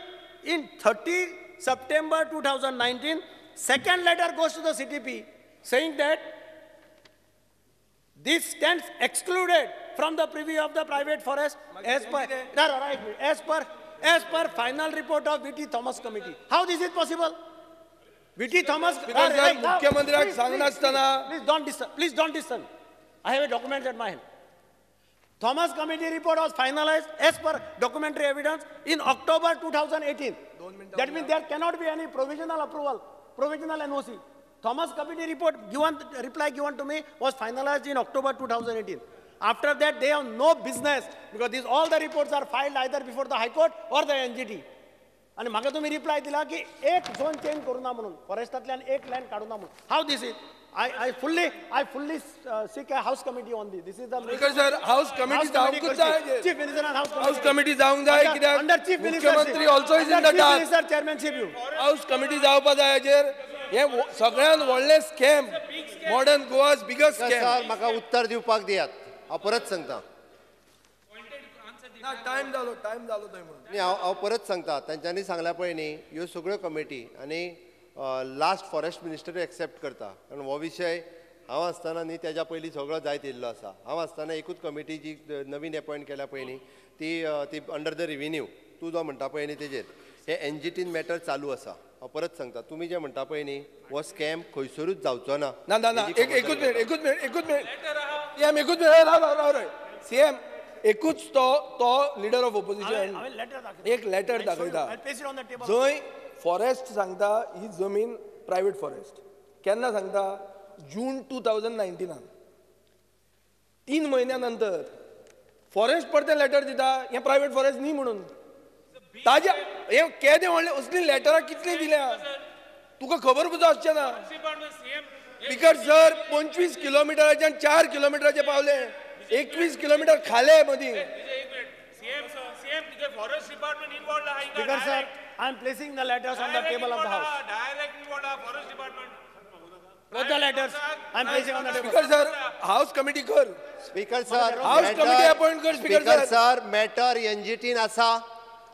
in 30 September 2019, second letter goes to the CTP saying that this stands excluded from the privy of the private forest as per, as per final report of V.T. Thomas committee. How this is possible? V.T. Thomas, please don't disturb. Please don't disturb. I have a document at my hand. Thomas committee report was finalized as per documentary evidence in October 2018. That means there cannot be any provisional approval, provisional NOC. Thomas committee report given, reply given to me was finalized in October 2018. After that, they have no business because these all the reports are filed either before the High Court or the NGT. आणि म्हाका तुम्ही reply दिला की एक zone change करू ना म्हणून, फॉरेस्टांतल्यान एक लँड काडू ना म्हणून. How this is? I fully seek a house committee on this. This is the Speaker sir, house committee जावंकूच जाय. Chief Minister and house committee. House committee जावंक जाय कित्याक under Chief Minister, मुख्यमंत्री also is in the dark. Chief Minister chairmanship you. House committee जावपा जाय हाचेर. हें सगळ्यान व्हडलें scam, modern Goa's biggest scam. Sir, म्हाका उत्तर दिवपाक दियात, हांव परत सांगता. ना, टायम जालो, टायम जालो थंय म्हणून. न्ही, हांव परत सांगता, तांच्यांनी सांगल्या पळय न्ही, ह्यो सगळ्यो कमिटी आनी लास्ट फॉरेस्ट मिनिस्टरूय एक्सेप्ट करता, कारण हो विशय हांव आसतना न्ही तेज्या पयलीं सगळो जायत येयल्लो आसा. हांव आसतना एकूच कमिटी जी नवीन एपॉयंट केल्या पळय न्ही, ती ती अंडर the revenue तूं जो म्हणटा पळय न्ही तेजेर हे एनजीटीन मॅटर चालू आसा. हांव परत सांगता, तुमी जे म्हणटा पळय न्ही हो स्कॅम खंयसरूच जावचो ना. ना ना ना, एकूच मिनिट, एकूच मिनिट, एकूच मिनिट सीएम, एकूच मिनिट, राव राव राव सीएम, एकूच तो लिडर ऑफ ऑपोजिशन एक लेटर दाखयता जंय फॉरेस्ट सांगता ही जमीन प्रायवेट फॉरेस्ट. केन्ना सांगता? जून 2019 3 म्हयन्या नंतर फॉरेस्ट परतें लेटर दिता हें प्रायवेट फॉरेस्ट न्ही म्हणून. ताजे हें केदें व्हडलें, असलीं लेटरां कितलीं दिल्या तुका खबर सुद्दां आसचें ना. स्पीकर सर, 25 किलोमिटराच्यान 4 किलोमिटराचे पावले, 21 किलोमीटर खाले मदीं. Speaker sir, I am placing the letters on the table of the house. Direct involved forest department. Both the letters I am placing on the table. Speaker sir, house committee कर. Speaker sir, house committee appoint कर. Speaker sir, matter एनजीटीन आसा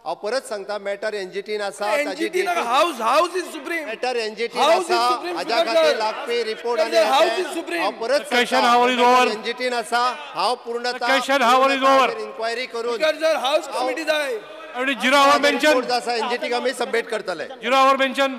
हांव परत सांगता, matter एनजीटीन आसा. NGT नाका, house, house is supreme. Matter NGT House is आसा, supreme, हाज्या Speaker खातीर sir. लागपी report Speaker sir, house is supreme. हांव परत Question hour is over. एनजीटीन आसा, हांव पूर्णता Question hour is over. Inquiry करून स्पीकर सर, हाऊस कमिटी जाय. आणि झिरो our mention. Report आसा एनजीटीक आमी सबमीट करतले. Zero our mention.